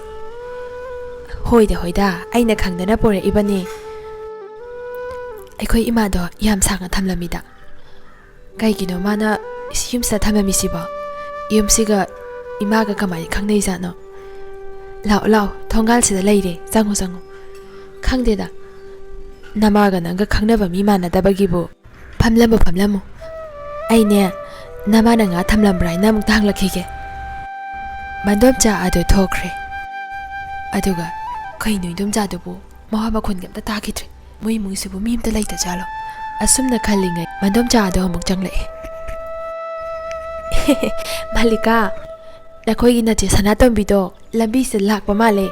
"ꯍꯣꯏꯗ, ꯍꯣꯏꯗ, ꯑꯩꯅ ꯈꯪꯗꯅ ꯄꯨꯔꯛꯏꯕꯅꯤ꯫ ꯑꯩꯈꯣꯏ ꯏꯃꯥꯗꯣ ꯌꯥꯝ ꯁꯥꯡꯅ ꯊꯝꯂꯝꯃꯤꯗ꯫ ꯀꯩꯒꯤꯅꯣ ꯃꯥꯅ ꯁꯤ ꯌꯨꯝꯁꯤꯗ ꯊꯝꯂꯝꯃꯤꯁꯤꯕꯣ? ꯌꯨꯝꯁꯤꯒ ꯏꯃꯥꯒ ꯀꯃꯥꯏꯅ ꯈꯪꯅꯩꯖꯥꯠꯅꯣ? ꯂꯥꯛꯑꯣ, ꯂꯥꯛꯑꯣ, ꯊꯣꯡꯒꯥꯜꯁꯤꯗ ꯂꯩꯔꯦ, ꯆꯪꯉꯣ, ꯆꯪꯉꯣ꯫ ꯈꯪꯗꯦꯗ, ꯅꯃꯥꯒ ꯅꯪꯒ ꯈꯪꯅꯕ ꯃꯤ ꯃꯥꯟꯅꯗꯕꯒꯤꯕꯨ꯫ ꯐꯝꯂꯝꯃꯨ, ꯐꯝꯂꯝꯃꯨ꯫ ꯑꯩꯅꯦ, ꯅꯃꯥꯅ ꯉꯥ ꯊꯝꯂꯝꯕ꯭ꯔꯥ ꯍꯥꯏꯅ ꯑꯃꯨꯛꯇ ꯍꯪꯂꯛꯈꯤꯒꯦ꯫ ꯃꯟꯗꯣꯝꯆꯥ ꯑꯗꯨ ꯊꯣꯛꯈ꯭ꯔꯦ꯫ ꯑꯗꯨꯒ ꯀꯩꯅꯣ ꯏꯟꯗꯣꯝꯆꯥꯗꯨꯕꯨ ꯃꯋꯥ ꯃꯈꯣꯟꯒ ꯑꯝꯇ ꯇꯥꯈꯤꯗ꯭ꯔꯦ꯫ ꯃꯣꯏ ꯏꯃꯨꯡꯁꯤꯕꯨ ꯃꯤ ꯑꯝꯇ ꯂꯩꯇ ꯖꯥꯠꯂꯣ? ꯑꯁꯨꯝꯅ ꯈꯜꯂꯤꯉꯩ ꯃꯟꯗꯣꯝꯆꯥ ꯑꯗꯣ ꯑꯃꯨꯛ ꯆꯪꯂꯛꯑꯦ꯫ "ꯃꯥꯂꯤꯀꯥ, ꯅꯈꯣꯏꯒꯤ ꯅꯆꯦ ꯁꯅꯥꯇꯣꯝꯕꯤꯗꯣ ꯂꯝꯕꯤꯁꯤꯗ ꯂꯥꯛꯄ ꯃꯥꯜꯂꯦ꯫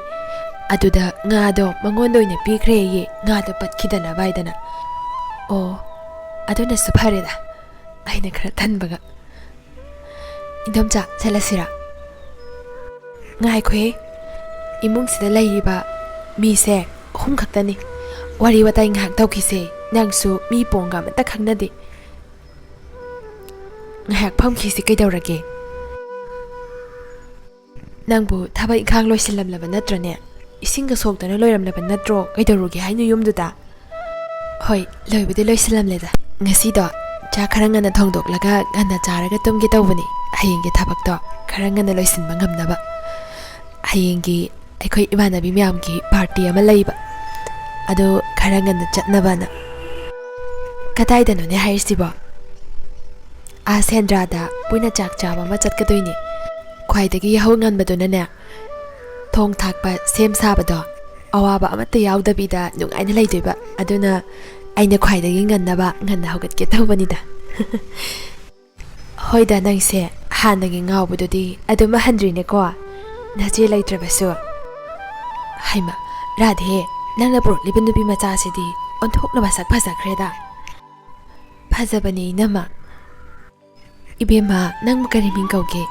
ꯑꯗꯨꯗ ꯉꯥꯗꯣ ꯃꯉꯣꯟꯗ ꯑꯣꯏꯅ ꯄꯤꯈ꯭ꯔꯦꯌꯦ, ꯉꯥꯗꯣ ꯄꯠꯈꯤꯗꯅꯕ ꯍꯥꯏꯗꯅ꯫" "ꯑꯣ, ꯑꯗꯨꯅꯁꯨ ꯐꯔꯦꯗ," ꯑꯩꯅ ꯈꯔ ꯊꯟꯕꯒ꯫ "ꯏꯟꯗꯣꯝꯆꯥ, ꯆꯠꯂꯁꯤꯔꯥ?" "ꯉꯥꯏꯈꯣꯍꯦ, ꯏꯃꯨꯡꯁꯤꯗ ꯂꯩꯔꯤꯕ ꯃꯤꯁꯦ ꯑꯍꯨꯝ ꯈꯛꯇꯅꯤ꯫ ꯋꯥꯔꯤ ꯋꯥꯇꯥꯏ ꯉꯥꯏꯍꯥꯛ ꯇꯧꯈꯤꯁꯦ, ꯅꯪꯁꯨ ꯃꯤ ꯄꯣꯡꯒ ꯑꯃꯠꯇ ꯈꯪꯅꯗꯦ꯫ ꯉꯥꯏꯍꯥꯛ ꯐꯝꯈꯤꯁꯤ, ꯀꯩꯗꯧꯔꯒꯦ?" "ꯅꯪꯕꯨ ꯊꯕꯛ ꯏꯪꯈꯥꯡ ꯂꯣꯏꯁꯤꯜꯂꯝꯂꯕ ꯅꯠꯇ꯭ꯔꯅꯦ? ꯏꯁꯤꯡꯒ ꯁꯣꯛꯇꯅ ꯂꯣꯏꯔꯝꯂꯕ ꯅꯠꯇ꯭ꯔꯣ? ꯀꯩꯗꯧꯔꯨꯒꯦ ꯍꯥꯏꯅꯣ ꯌꯨꯝꯗꯨꯗ?" "ꯍꯣꯏ, ꯂꯣꯏꯕꯨꯗꯤ ꯂꯣꯏꯁꯤꯜꯂꯝꯂꯦꯗ꯫ ꯉꯁꯤꯗꯣ ꯆꯥꯛ ꯈꯔ ꯉꯟꯅ ꯊꯣꯡꯗꯣꯛꯂꯒ ꯉꯟꯅ ꯆꯥꯔꯒ ꯇꯨꯝꯒꯦ ꯇꯧꯕꯅꯤ꯫ ꯍꯌꯦꯡꯒꯤ ꯊꯕꯛꯇꯣ ꯈꯔ ꯉꯟꯅ ꯂꯣꯏꯁꯤꯟꯕ ꯉꯝꯅꯕ꯫ ꯍꯌꯦꯡꯒꯤ ꯑꯩꯈꯣꯏ ꯏꯃꯥꯟꯅꯕꯤ ꯃꯌꯥꯝꯒꯤ ꯄꯥꯔꯇꯤ ꯑꯃ ꯂꯩꯕ, ꯑꯗꯨ ꯈꯔ ꯉꯟꯅ ꯆꯠꯅꯕꯅ꯫" "ꯀꯗꯥꯏꯗꯅꯣꯅꯦ ꯍꯥꯏꯔꯤꯁꯤꯕꯣ?" "ꯑꯥ, ꯁꯦꯟꯗ꯭ꯔꯥꯗ ꯄꯨꯟꯅ ꯆꯥꯛ ꯆꯥꯕ ꯑꯃ ꯆꯠꯀꯗꯣꯏꯅꯦ꯫ ꯈ꯭ꯋꯥꯏꯗꯒꯤ ꯌꯥꯍꯧ ꯉꯟꯕꯗꯨꯅꯅꯦ, ꯊꯣꯡ ꯊꯥꯛꯄ, ꯁꯦꯝ ꯁꯥꯕꯗꯣ ꯑꯋꯥꯕ ꯑꯃꯠꯇ ꯌꯥꯎꯗꯕꯤꯗ ꯅꯨꯡꯉꯥꯏꯅ ꯂꯩꯗꯣꯏꯕ꯫ ꯑꯗꯨꯅ ꯑꯩꯅ ꯈ꯭ꯋꯥꯏꯗꯒꯤ ꯉꯟꯅꯕ ꯉꯟꯅ ꯍꯧꯒꯠꯀꯦ ꯇꯧꯕꯅꯤꯗ꯫" "ꯍꯣꯏꯗ, ꯅꯪꯁꯦ ꯍꯥꯟꯅꯒꯤ ꯉꯥꯎꯕꯗꯨꯗꯤ ꯑꯗꯨꯝ ꯍꯟꯗ꯭ꯔꯤꯅꯦꯀꯣ, ꯅꯆꯦ ꯂꯩꯇ꯭ꯔꯕꯁꯨ꯫ ꯍꯩꯃ, ꯔꯥꯙꯦ, ꯅꯪꯅ ꯄꯨꯔꯛꯂꯤꯕ ꯅꯨꯄꯤ ꯃꯆꯥꯁꯤꯗꯤ ꯑꯣꯟꯊꯣꯛꯅ ꯃꯁꯛ ꯐꯖꯈ꯭ꯔꯦꯗ꯫" "ꯐꯖꯕꯅꯦ, ꯏꯅꯝꯃ꯫" "ꯏꯕꯦꯝꯃ, ꯅꯪꯕꯨ ꯀꯔꯤ ꯃꯤꯡ ꯀꯧꯒꯦ?"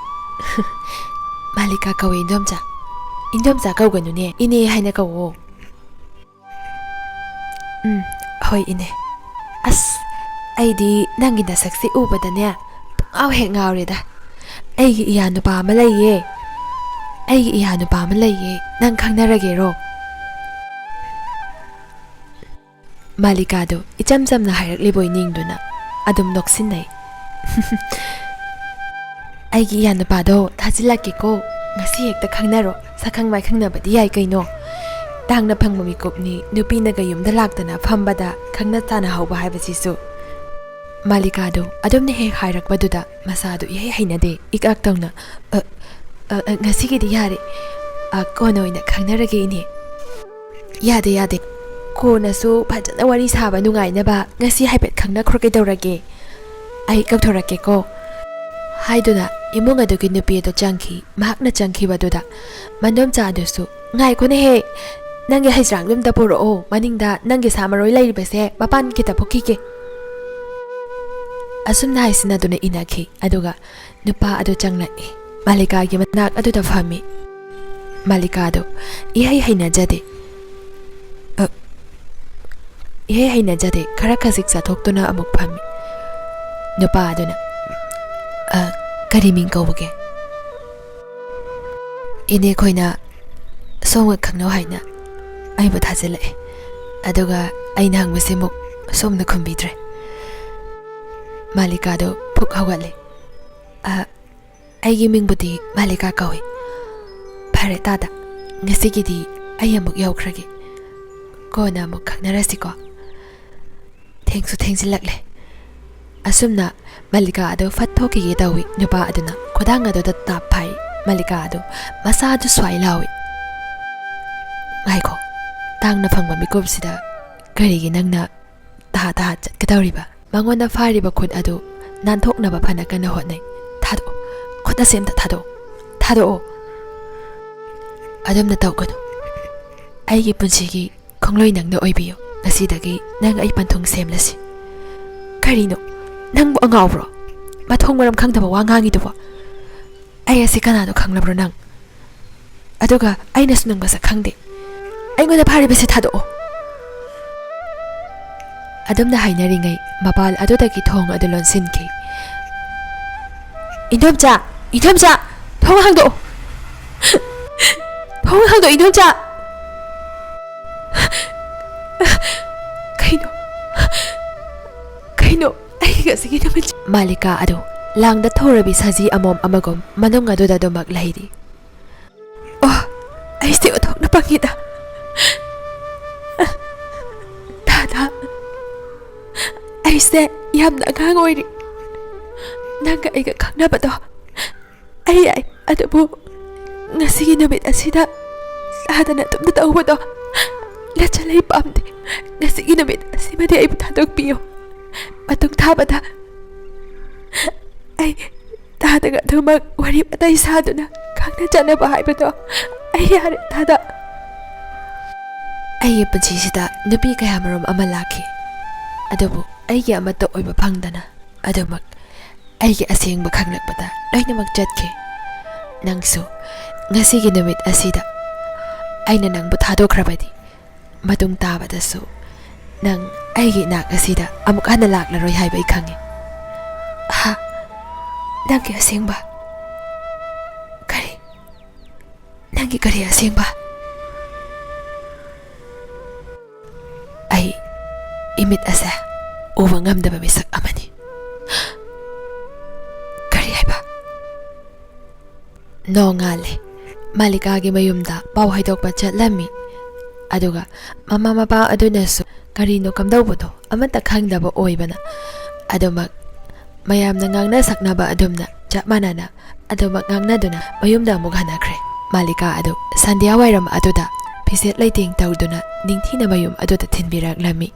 "ꯃꯥꯂꯤꯀꯥ ꯀꯧꯋꯦ, ꯏꯟꯗꯣꯝꯆꯥ꯫" "ꯏꯟꯗꯣꯝꯆꯥ ꯀꯧꯒꯅꯨꯅꯦ, ꯏꯅꯦ ꯍꯥꯏꯅ ꯀꯧꯋꯣ꯫" "ꯎꯝ, ꯍꯣꯏ, ꯏꯅꯦ꯫ ꯑꯁ, ꯑꯩꯗꯤ ꯅꯪꯒꯤ ꯅꯁꯛꯁꯦ ꯎꯕꯗꯅꯦ ꯄꯨꯡꯉꯥꯎ ꯍꯦꯛ ꯉꯥꯎꯔꯦꯗ꯫ ꯑꯩꯒꯤ ꯏꯌꯥ ꯅꯨꯄꯥ ꯑꯃ ꯂꯩꯌꯦ꯫ ꯑꯩꯒꯤ ꯏꯌꯥ ꯅꯨꯄꯥ ꯑꯃ ꯂꯩꯌꯦ, ꯅꯪ ꯈꯪꯅꯔꯒꯦꯔꯣ?" ꯃꯥꯂꯤꯀꯥꯗꯨ ꯏꯆꯝ ꯆꯝꯅ ꯍꯥꯏꯔꯛꯂꯤꯕꯣꯏ ꯅꯤꯡꯗꯨꯅ ꯑꯗꯨꯝ ꯅꯣꯛꯁꯤꯟꯅꯩ꯫ ꯑꯩꯒꯤ ꯏꯌꯥ ꯅꯨꯄꯥꯗꯣ ꯊꯥꯖꯤꯜꯂꯛꯀꯦꯀꯣ꯫ ꯉꯁꯤ ꯍꯦꯛꯇ ꯈꯪꯅꯔꯣ꯫ ꯁꯛꯈꯪ ꯃꯥꯏꯈꯪꯅꯕꯗꯤ ꯌꯥꯏ ꯀꯩꯅꯣ꯫ ꯇꯥꯡꯅ ꯐꯪꯕ ꯃꯤꯀꯨꯞꯅꯤ, ꯅꯨꯄꯤꯅꯒ ꯌꯨꯝꯗ ꯂꯥꯛꯇꯅ ꯐꯝꯕꯗ ꯈꯪꯅ ꯆꯥꯟꯅꯍꯧꯕ ꯍꯥꯏꯕꯁꯤꯁꯨ꯫ ꯃꯥꯂꯤꯀꯥꯗꯣ ꯑꯗꯨꯝꯅ ꯍꯦꯛ ꯍꯥꯏꯔꯛꯄꯗꯨꯗ ꯃꯁꯥꯗꯨ ꯏꯍꯩ ꯍꯩꯅꯗꯦ, ꯏꯀꯥꯛ ꯇꯧꯅ, "ꯑ, ꯑ, ꯑ, ꯉꯁꯤꯒꯤꯗꯤ ꯌꯥꯔꯦ꯫ ꯑ, ꯀꯣꯟꯅ ꯑꯣꯏꯅ ꯈꯪꯅꯔꯒꯦ, ꯏꯅꯦ"꯫ "ꯌꯥꯗꯦ, ꯌꯥꯗꯦ꯫ ꯀꯣꯟꯅꯁꯨ ꯐꯖꯅ ꯋꯥꯔꯤ ꯁꯥꯕ ꯅꯨꯡꯉꯥꯏꯅꯕ ꯉꯁꯤ ꯍꯥꯏꯐꯦꯠ ꯈꯪꯅꯈ꯭ꯔꯣ ꯀꯩꯗꯧꯔꯒꯦ꯫ ꯑꯩ ꯀꯧꯊꯣꯔꯛꯀꯦꯀꯣ"꯫ ꯍꯥꯏꯗꯨꯅ ꯏꯃꯨꯡ ꯑꯗꯨꯒꯤ ꯅꯨꯄꯤ ꯑꯗꯨ ꯆꯪꯈꯤ꯫ ꯃꯍꯥꯛꯅ ꯆꯪꯈꯤꯕꯗꯨꯗ ꯃꯟꯗꯣꯝꯆꯥ ꯑꯗꯨꯁꯨ, "ꯉꯥꯏꯈꯣꯅꯦꯍꯦ, ꯅꯪꯒꯤ ꯍꯩꯖ꯭ꯔꯥꯡꯗꯨ ꯑꯝꯇ ꯄꯨꯔꯛꯑꯣ, ꯃꯅꯤꯡꯗ ꯅꯪꯒꯤ ꯁꯥ ꯃꯔꯣꯏ ꯂꯩꯔꯤꯕꯁꯦ ꯃꯄꯥꯟ ꯈꯤꯇ ꯐꯨꯛꯈꯤꯒꯦ"꯫ ꯑꯁꯨꯝꯅ ꯍꯥꯏꯁꯤꯟꯅꯗꯨꯅ ꯏꯟꯅꯈꯤ꯫ ꯑꯗꯨꯒ ꯅꯨꯄꯥ ꯑꯗꯨ ꯆꯪꯂꯛꯏ꯫ ꯃꯥꯂꯤꯀꯥꯒꯤ ꯃꯅꯥꯛ ꯑꯗꯨꯗ ꯐꯝꯃꯤ꯫ ꯃꯥꯂꯤꯀꯥꯗꯨ ꯏꯍꯩ ꯍꯩꯅꯖꯗꯦ꯫ ꯑ, ꯏꯍꯩ ꯍꯩꯅꯖꯗꯦ꯫ ꯈꯔ ꯈꯖꯤꯛ ꯆꯠꯊꯣꯛꯇꯨꯅ ꯑꯃꯨꯛ ꯐꯝꯃꯤ꯫ ꯅꯨꯄꯥ ꯑꯗꯨꯅ, "ꯑ, ꯀꯔꯤ ꯃꯤꯡ ꯀꯧꯕꯒꯦ?" "ꯏꯅꯦ ꯈꯣꯏꯅ ꯁꯣꯝꯒ ꯈꯪꯅꯧ ꯍꯥꯏꯅ ꯑꯩꯕꯨ ꯊꯥꯖꯤꯜꯂꯛꯑꯦ꯫ ꯑꯗꯨꯒ ꯑꯩꯅ ꯍꯪꯕꯁꯤꯃꯨꯛ ꯁꯣꯝꯅ ꯈꯨꯝꯕꯤꯗ꯭ꯔꯦ"꯫ ꯃꯥꯂꯤꯀꯥꯗꯨ ꯐꯨꯛ ꯍꯧꯒꯠꯂꯦ꯫ "ꯑ, ꯑꯩꯒꯤ ꯃꯤꯡꯕꯨꯗꯤ ꯃꯥꯂꯤꯀꯥ ꯀꯧꯏ꯫ ꯐꯔꯦ ꯇꯥꯗ, ꯉꯁꯤꯒꯤꯗꯤ ꯑꯩ ꯑꯃꯨꯛ ꯌꯧꯈ꯭ꯔꯒꯦ꯫ ꯀꯣꯟꯅ ꯑꯃꯨꯛ ꯈꯪꯅꯔꯁꯤꯀꯣ꯫ ꯊꯦꯡꯁꯨ ꯊꯦꯡꯖꯤꯜꯂꯛꯂꯦ"꯫ ꯑꯁꯨꯝꯅ ꯃꯥꯂꯤꯀꯥ ꯑꯗꯨ ꯐꯠ ꯊꯣꯛꯈꯤꯒꯦ ꯇꯧꯏ꯫ ꯅꯨꯄꯥ ꯑꯗꯨꯅ ꯈꯨꯗꯥꯡ ꯑꯗꯨꯗ ꯇꯥꯞ ꯐꯥꯏ꯫ ꯃꯥꯂꯤꯀꯥ ꯑꯗꯨ ꯃꯁꯥꯗꯨ ꯁ꯭ꯋꯥꯏ ꯂꯥꯎꯏ꯫ "ꯉꯥꯏꯈꯣ, ꯇꯥꯡꯅ ꯐꯪꯕ ꯃꯤꯀꯨꯞꯁꯤꯗ ꯀꯔꯤꯒꯤ ꯅꯪꯅ ꯇꯍꯥ ꯇꯍꯥ ꯆꯠꯀꯗꯧꯔꯤꯕ?" ꯃꯉꯣꯟꯗ ꯐꯥꯔꯤꯕ ꯈꯨꯠ ꯑꯗꯨ ꯅꯥꯟꯊꯣꯛꯅꯕ ꯐꯅ ꯀꯟꯅ ꯍꯣꯠꯅꯩ꯫ "ꯊꯥꯗꯣꯛꯑꯣ, ꯈꯨꯠ ꯑꯁꯦ ꯑꯝꯇ ꯊꯥꯗꯣꯛꯑꯣ, ꯊꯥꯗꯣꯛꯑꯣ"꯫ "ꯑꯗꯨꯝꯅ ꯇꯧꯒꯅꯨ꯫ ꯑꯩꯒꯤ ꯄꯨꯟꯁꯤꯒꯤ ꯈꯣꯡꯂꯣꯏ ꯅꯪꯅ ꯑꯣꯏꯕꯤꯌꯨ꯫ ꯉꯁꯤꯗꯒꯤ ꯅꯪ ꯑꯩ ꯄꯟꯊꯨꯡ ꯁꯦꯝꯂꯁꯤ"꯫ "ꯀꯔꯤꯅꯣ? ꯅꯪꯕꯨ ꯑꯉꯥꯎꯕ꯭ꯔꯣ? ꯃꯊꯣꯡ ꯃꯔꯝ ꯈꯪꯗꯕ ꯋꯥ ꯉꯥꯡꯉꯤꯗꯨꯕꯣ? ꯑꯩ ꯑꯁꯤ ꯀꯅꯥꯅꯣ ꯈꯪꯂꯕ꯭ꯔꯣ ꯅꯪ? ꯑꯗꯨꯒ ꯑꯩꯅꯁꯨ ꯅꯪ ꯃꯁꯛ ꯈꯪꯗꯦ꯫ ꯑꯩꯉꯣꯟꯗ ꯐꯥꯔꯤꯕꯁꯦ ꯊꯥꯗꯣꯛꯑꯣ"꯫ ꯑꯗꯨꯝꯅ ꯍꯥꯏꯅꯔꯤꯉꯩ ꯃꯄꯥꯜ ꯑꯗꯨꯗꯒꯤ ꯊꯣꯡ ꯑꯗꯨ ꯂꯣꯟꯁꯤꯟꯈꯤ꯫ "ꯏꯟꯗꯣꯝꯆꯥ! ꯏꯟꯗꯣꯝꯆꯥ! ꯊꯣꯡ ꯍꯥꯡꯗꯣꯛꯑꯣ! ꯊꯣꯡ ꯍꯥꯡꯗꯣꯛꯑꯣ, ꯏꯟꯗꯣꯝꯆꯥ!" "ꯀꯩꯅꯣ? ꯀꯩꯅꯣ? ꯑꯩ ꯉꯁꯤꯒꯤ ꯅꯨꯃꯤꯠꯁꯦ"꯫ ꯃꯥꯂꯤꯀꯥ ꯑꯗꯨ ꯂꯥꯡꯗ ꯊꯧꯔꯕꯤ ꯁꯖꯤ ꯑꯃꯣꯝ ꯑꯃꯒꯨꯝ ꯃꯅꯨꯡ ꯑꯗꯨꯗ ꯑꯗꯨꯃꯛ ꯂꯩꯔꯤ꯫ ꯑꯣ, ꯑꯩꯁꯦ ꯑꯣꯟꯊꯣꯛꯅ ꯄꯪꯉꯤꯗ꯫ ꯊꯥꯗ, ꯑꯩꯁꯦ ꯌꯥꯝꯅ ꯑꯉꯥꯡ ꯑꯣꯏꯔꯤ꯫ ꯅꯪꯒ ꯑꯩꯒ ꯈꯪꯅꯕꯗꯣ ꯑꯩ ꯌꯥꯏ, ꯑꯗꯨꯕꯨ ꯉꯁꯤꯒꯤ ꯅꯨꯃꯤꯠ ꯑꯁꯤꯗ ꯆꯥꯗꯅ ꯇꯨꯝꯗ ꯇꯧꯕꯗꯣ ꯅꯆꯜ ꯑꯩ ꯄꯥꯝꯗꯦ꯫ ꯉꯁꯤꯒꯤ ꯅꯨꯃꯤꯠ ꯑꯁꯤꯃꯗꯤ ꯑꯩꯕꯨ ꯊꯥꯗꯣꯛꯄꯤꯌꯨ꯫ ꯃꯇꯨꯡ ꯊꯥꯕꯗ ꯑꯩ ꯊꯥꯗꯒ ꯑꯗꯨꯃꯛ ꯋꯥꯔꯤ ꯋꯥꯇꯥꯏ ꯁꯥꯗꯨꯅ ꯈꯪꯅ ꯆꯥꯟꯅꯕ ꯍꯥꯏꯕꯗꯣ ꯑꯩ ꯌꯥꯔꯦ, ꯊꯥꯗ꯫ ꯑꯩꯒꯤ ꯄꯨꯟꯁꯤꯁꯤꯗ ꯅꯨꯄꯤ ꯀꯌꯥ ꯃꯔꯨꯝ ꯑꯃ ꯂꯥꯛꯈꯤ, ꯑꯗꯨꯕꯨ ꯑꯩꯒꯤ ꯑꯃꯠꯇ ꯑꯣꯏꯕ ꯐꯪꯗꯅ ꯑꯗꯨꯃꯛ ꯑꯩꯒꯤ ꯑꯁꯦꯡꯕ ꯈꯪꯂꯛꯄꯗ ꯂꯣꯏꯅꯃꯛ ꯆꯠꯈꯤ꯫ ꯅꯪꯁꯨ ꯉꯁꯤꯒꯤ ꯅꯨꯃꯤꯠ ꯑꯁꯤꯗ ꯑꯩꯅ ꯅꯪꯕꯨ ꯊꯥꯗꯣꯛꯈ꯭ꯔꯕꯗꯤ, ꯃꯇꯨꯡ ꯇꯥꯕꯗꯁꯨ ꯅꯪ ꯑꯩꯒꯤ ꯏꯅꯥꯛ ꯑꯁꯤꯗ ꯑꯃꯨꯛ ꯍꯟꯅ ꯂꯥꯛꯂꯔꯣꯏ ꯍꯥꯏꯕ ꯑꯩ ꯈꯪꯉꯤ꯫ ꯍꯥ? ꯅꯪꯒꯤ ꯑꯁꯦꯡꯕ? ꯀꯔꯤ? ꯅꯪꯒꯤ ꯀꯔꯤ ꯑꯁꯦꯡꯕ? ꯑꯩ ꯏꯃꯤꯠ ꯑꯁꯦ ꯎꯕ ꯉꯝꯗꯕ ꯃꯤꯁꯛ ꯑꯃꯅꯤ꯫ ꯀꯔꯤ ꯍꯥꯏꯕ? ꯅꯣꯡꯉꯥꯜꯂꯦ꯫ ꯃꯥꯂꯤꯀꯥꯒꯤ ꯃꯌꯨꯝꯗ ꯄꯥꯎ ꯍꯥꯏꯗꯣꯛꯄ ꯆꯠꯂꯝꯃꯤ꯫ ꯑꯗꯨꯒ ꯃꯃꯥ ꯃꯄꯥ ꯑꯗꯨꯅꯁꯨ ꯀꯔꯤꯅꯣ ꯀꯝꯗꯧꯕꯅꯣ ꯑꯃꯠꯇ ꯈꯪꯗꯕ ꯑꯣꯏꯕꯅ, ꯑꯗꯨꯃꯛ ꯃꯌꯥꯝꯅ ꯉꯥꯡꯅ ꯁꯛꯅꯕ ꯑꯗꯨꯝꯅ ꯆꯞ ꯃꯥꯟꯅꯅ ꯑꯗꯨꯃꯛ ꯉꯥꯡꯅꯗꯨꯅ ꯃꯌꯨꯝꯗ ꯑꯃꯨꯛ ꯍꯟꯅꯈ꯭ꯔꯦ꯫ ꯃꯥꯂꯤꯀꯥ ꯑꯗꯨ ꯁꯟꯙ꯭ꯌꯥ ꯋꯥꯏꯔꯝ ꯑꯗꯨꯗ ꯐꯤꯖꯦꯠ ꯂꯩꯇꯦꯡ ꯇꯧꯗꯨꯅ ꯅꯤꯡꯊꯤꯅ ꯃꯌꯨꯝ ꯑꯗꯨꯗ ꯊꯤꯟꯕꯤꯔꯛꯂꯝꯃꯤ꯫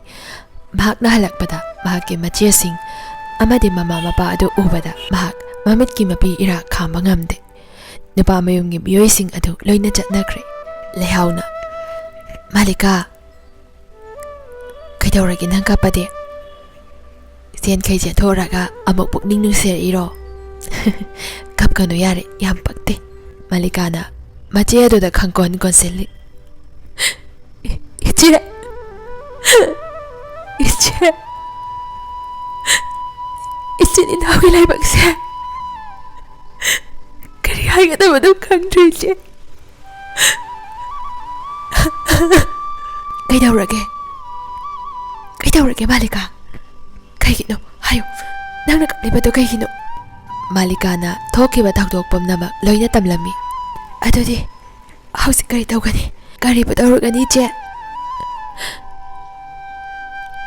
ꯃꯍꯥꯛꯅ ꯍꯜꯂꯛꯄꯗ ꯃꯍꯥꯛꯀꯤ ꯃꯆꯦꯁꯤꯡ ꯑꯃꯗꯤ ꯃꯃꯥ ꯃꯄꯥ ꯑꯗꯨ ꯎꯕꯗ ꯃꯍꯥꯛ ꯃꯃꯤꯠꯀꯤ ꯃꯄꯤ ꯏꯔꯥ ꯈꯥꯝꯕ ꯉꯝꯗꯦ꯫ ꯅꯨꯄꯥ ꯃꯌꯨꯝꯒꯤ ꯃꯤꯑꯣꯏꯁꯤꯡ ꯑꯗꯨ ꯂꯣꯏꯅ ꯆꯠꯅꯈ꯭ꯔꯦ꯫ ꯂꯩꯍꯥꯎꯅ, "ꯃꯥꯂꯤꯀꯥ, ꯀꯩꯗꯧꯔꯒꯦ ꯅꯪ ꯀꯞꯄꯗꯤ? ꯆꯦꯟꯈꯩ ꯆꯦꯟꯊꯣꯛꯎꯔꯒ ꯑꯃꯨꯛ ꯄꯨꯛꯅꯤꯡ ꯅꯨꯡꯁꯤꯔꯛꯏꯔꯣ?" "ꯀꯞꯀꯅꯨ, ꯌꯥꯔꯦ, ꯌꯥꯝ ꯄꯛꯇꯦ꯫" ꯃꯥꯂꯤꯀꯥꯅ ꯃꯆꯦ ꯑꯗꯨꯗ ꯈꯪꯀꯣꯟ ꯀꯣꯟꯁꯤꯜꯂꯤ꯫ "ꯏ-, ꯏꯆꯦ, ꯏꯆꯦ, ꯏꯆꯤꯟ ꯏꯅꯥꯎꯒꯤ ꯂꯥꯏꯕꯛꯁꯦ ꯀꯔꯤ ꯍꯥꯏꯒꯗꯕꯅꯣ ꯈꯪꯗ꯭ꯔꯦ, ꯏꯆꯦ꯫" "ꯀꯩꯗꯧꯔꯒꯦ? ꯀꯩꯗꯧꯔꯒꯦ, ꯃꯥꯂꯤꯀꯥ? ꯀꯩꯒꯤꯅꯣ? ꯍꯥꯏꯌꯨ, ꯅꯪꯅ ꯀꯞꯂꯤꯕꯗꯣ ꯀꯩꯒꯤꯅꯣ?" ꯃꯥꯂꯤꯀꯥꯅ ꯊꯣꯛꯈꯤꯕ ꯊꯧꯗꯣꯛ ꯄꯨꯝꯅꯃꯛ ꯂꯣꯏꯅ ꯇꯝꯂꯝꯃꯤ꯫ "ꯑꯗꯨꯗꯤ ꯍꯧꯖꯤꯛ ꯀꯔꯤ ꯇꯧꯒꯅꯤ? ꯀꯔꯤꯕꯨ ꯇꯧꯔꯨꯒꯅꯤ, ꯏꯆꯦ?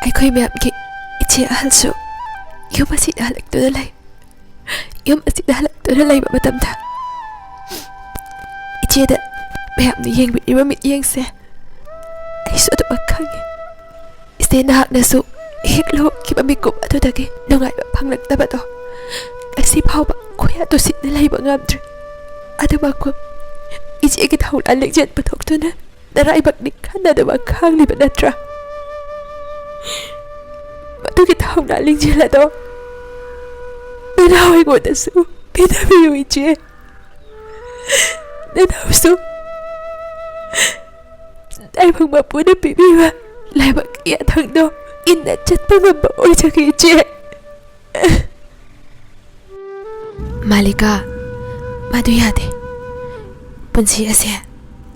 ꯑꯩꯈꯣꯏ ꯃꯌꯥꯝꯒꯤ ꯏꯆꯦ ꯑꯍꯜꯁꯨ ꯌꯨꯝ ꯑꯁꯤꯗ ꯍꯜꯂꯛꯇꯨꯅ ꯂꯩ꯫ ꯌꯨꯝ ꯑꯁꯤꯗ ꯍꯜꯂꯛꯇꯨꯅ ꯂꯩꯕ ꯃꯇꯝꯗ ꯏꯆꯦꯗ ꯃꯌꯥꯝꯅ ꯌꯦꯡꯕꯤꯔꯤꯕ ꯃꯤꯠꯌꯦꯡꯁꯦ ꯑꯩꯁꯨ ꯑꯗꯨꯃꯛ ꯈꯪꯉꯤ꯫ ꯏꯆꯦ, ꯅꯍꯥꯛꯅꯁꯨ ꯍꯦꯛ ꯂꯨꯍꯣꯡꯈꯤꯕ ꯃꯤꯀꯨꯞ ꯑꯗꯨꯗꯒꯤ ꯅꯨꯡꯉꯥꯏꯕ ꯐꯪꯂꯛꯇꯕꯗꯣ ꯉꯁꯤ ꯐꯥꯎꯕ ꯈꯨꯌꯥ ꯇꯨꯁꯤꯟꯅ ꯂꯩꯕ ꯉꯝꯗ꯭ꯔꯤ꯫ ꯑꯗꯨꯃꯛꯄꯨ ꯏꯆꯦꯒꯤ ꯊꯧꯅꯥ ꯂꯤꯡꯖꯦꯜ ꯄꯨꯊꯣꯛꯇꯨꯅ ꯅꯔꯥꯏꯕꯛꯅꯤ ꯈꯟꯅꯗꯨꯅ ꯈꯥꯡꯂꯤꯕ ꯅꯠꯇ꯭ꯔꯥ? ꯃꯗꯨꯒꯤ ꯊꯧꯅꯥ ꯂꯤꯡꯖꯦꯜ ꯑꯗꯣ ꯅꯅꯥꯎ ꯑꯩꯉꯣꯟꯗꯁꯨ ꯄꯤꯅꯕꯤꯌꯨ, ꯏꯆꯦ꯫ ꯅꯅꯥꯎꯁꯨ ꯇꯥꯏꯕꯪ ꯃꯄꯨꯅ ꯄꯤꯕꯤꯕ ꯂꯥꯏꯕꯛꯀꯤ ꯌꯥꯊꯪꯗꯣ ꯏꯟꯅ ꯆꯠꯄ ꯉꯝꯕ ꯑꯣꯏꯖꯒꯦ, ꯏꯆꯦ꯫" "ꯃꯥꯂꯤꯀꯥ, ꯃꯗꯨ ꯌꯥꯗꯦ꯫ ꯄꯨꯟꯁꯤ ꯑꯁꯦ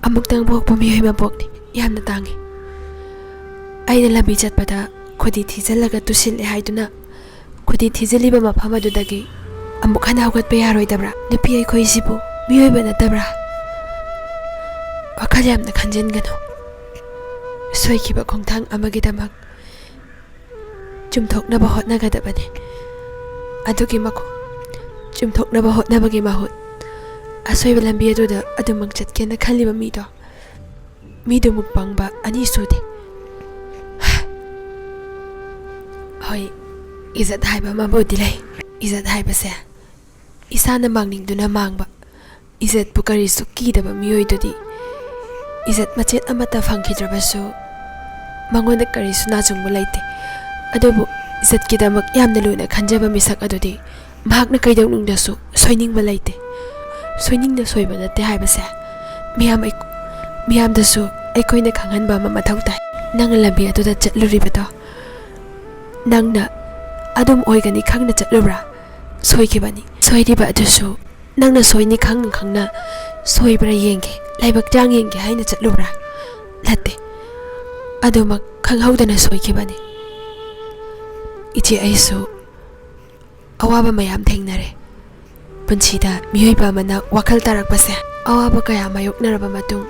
ꯑꯃꯨꯛꯇꯪ ꯄꯣꯛꯄ ꯃꯤꯑꯣꯏ ꯃꯄꯣꯛꯅꯤ, ꯌꯥꯝꯅ ꯇꯥꯡꯉꯤ꯫ ꯑꯩꯅ ꯂꯝꯕꯤ ꯆꯠꯄꯗ ꯈꯨꯗꯤ ꯊꯤꯖꯤꯜꯂꯒ ꯇꯨꯁꯤꯜꯂꯦ ꯍꯥꯏꯗꯨꯅ ꯈꯨꯗꯤ ꯊꯤꯖꯤꯜꯂꯤꯕ ꯃꯐꯝ ꯑꯗꯨꯗꯒꯤ ꯑꯃꯨꯛ ꯍꯟꯅ ꯍꯧꯒꯠꯄ ꯌꯥꯔꯣꯏꯗꯕ꯭ꯔꯥ? ꯅꯨꯄꯤ ꯑꯩꯈꯣꯏꯁꯤꯕꯨ ꯃꯤꯑꯣꯏꯕ ꯅꯠꯇꯕ꯭ꯔꯥ? ꯋꯥꯈꯜ ꯌꯥꯝꯅ ꯈꯟꯖꯤꯟꯒꯅꯨ꯫ ꯁꯣꯏꯈꯤꯕ ꯈꯣꯡꯊꯥꯡ ꯑꯃꯒꯤꯗꯃꯛ ꯆꯨꯝꯊꯣꯛꯅꯕ ꯍꯣꯠꯅꯒꯗꯕꯅꯤ꯫ ꯑꯗꯨꯒꯤ ꯃꯈꯨ-, ꯆꯨꯝꯊꯣꯛꯅꯕ ꯍꯣꯠꯅꯕꯒꯤ ꯃꯍꯨꯠ ꯑꯁꯣꯏꯕ ꯂꯝꯕꯤ ꯑꯗꯨꯗ ꯑꯗꯨꯃꯛ ꯆꯠꯀꯦꯅ ꯈꯜꯂꯤꯕ ꯃꯤꯗꯣ, ꯃꯤꯗꯨꯃꯨꯛ ꯄꯪꯕ ꯑꯅꯤ ꯁꯨꯗꯦ꯫ ꯍꯣꯏ, ꯏꯖꯠ ꯍꯥꯏꯕ ꯑꯃꯕꯨꯗꯤ ꯂꯩ꯫ ꯏꯖꯠ ꯍꯥꯏꯕꯁꯦ ꯏꯁꯥꯅ ꯃꯥꯡꯅꯤꯡꯗꯨꯅ ꯃꯥꯡꯕ, ꯏꯖꯠꯄꯨ ꯀꯔꯤꯁꯨ ꯀꯤꯗꯕ ꯃꯤꯑꯣꯏꯗꯨꯗꯤ ꯏꯖꯠ ꯃꯆꯦꯠ ꯑꯃꯠꯇ ꯐꯪꯈꯤꯗ꯭ꯔꯕꯁꯨ ꯃꯉꯣꯟꯗ ꯀꯔꯤꯁꯨ ꯅꯥꯆꯨꯡꯕ ꯂꯩꯇꯦ꯫ ꯑꯗꯨꯕꯨ ꯏꯖꯠꯀꯤꯗꯃꯛ ꯌꯥꯝꯅ ꯂꯨꯅ ꯈꯟꯖꯕ ꯃꯤꯁꯛ ꯑꯗꯨꯗꯤ ꯃꯍꯥꯛꯅ ꯀꯩꯗꯧꯅꯨꯡꯗꯁꯨ ꯁꯣꯏꯅꯤꯡꯕ ꯂꯩꯇꯦ꯫ ꯁꯣꯏꯅꯤꯡꯅ ꯁꯣꯏꯕ ꯅꯠꯇꯦ ꯍꯥꯏꯕꯁꯦ ꯃꯤꯌꯥꯝ ꯑꯩ-, ꯃꯤꯌꯥꯝꯗꯁꯨ ꯑꯩꯈꯣꯏꯅ ꯈꯪꯍꯟꯕ ꯑꯃ ꯃꯊꯧ ꯇꯥꯏ꯫ ꯅꯪꯅ ꯂꯝꯕꯤ ꯑꯗꯨꯗ ꯆꯠꯂꯨꯔꯤꯕꯗꯣ ꯅꯪꯅ ꯑꯗꯨꯝ ꯑꯣꯏꯒꯅꯤ ꯈꯪꯅ ꯆꯠꯂꯨꯕ꯭ꯔꯥ? ꯁꯣꯏꯈꯤꯕꯅꯤ꯫ ꯁꯣꯏꯔꯤꯕ ꯑꯗꯨꯁꯨ ꯅꯪꯅ ꯁꯣꯏꯅꯤ ꯈꯪꯅ ꯈꯪꯅ ꯁꯣꯏꯕ꯭ꯔꯥ ꯌꯦꯡꯒꯦ, ꯂꯥꯏꯕꯛ ꯆꯥꯡ ꯌꯦꯡꯒꯦ ꯍꯥꯏꯅ ꯆꯠꯂꯨꯕ꯭ꯔꯥ? ꯅꯠꯇꯦ, ꯑꯗꯨꯃꯛ ꯈꯪꯍꯧꯗꯅ ꯁꯣꯏꯈꯤꯕꯅꯤ꯫ ꯏꯆꯦ, ꯑꯩꯁꯨ ꯑꯋꯥꯕ ꯃꯌꯥꯝ ꯊꯦꯡꯅꯔꯦ꯫ ꯄꯨꯟꯁꯤꯗ ꯃꯤꯑꯣꯏꯕ ꯑꯃꯅ ꯋꯥꯈꯜ ꯇꯥꯔꯛꯄꯁꯦ, ꯑꯋꯥꯕ ꯀꯌꯥ ꯃꯥꯌꯣꯛꯅꯔꯕ ꯃꯇꯨꯡ,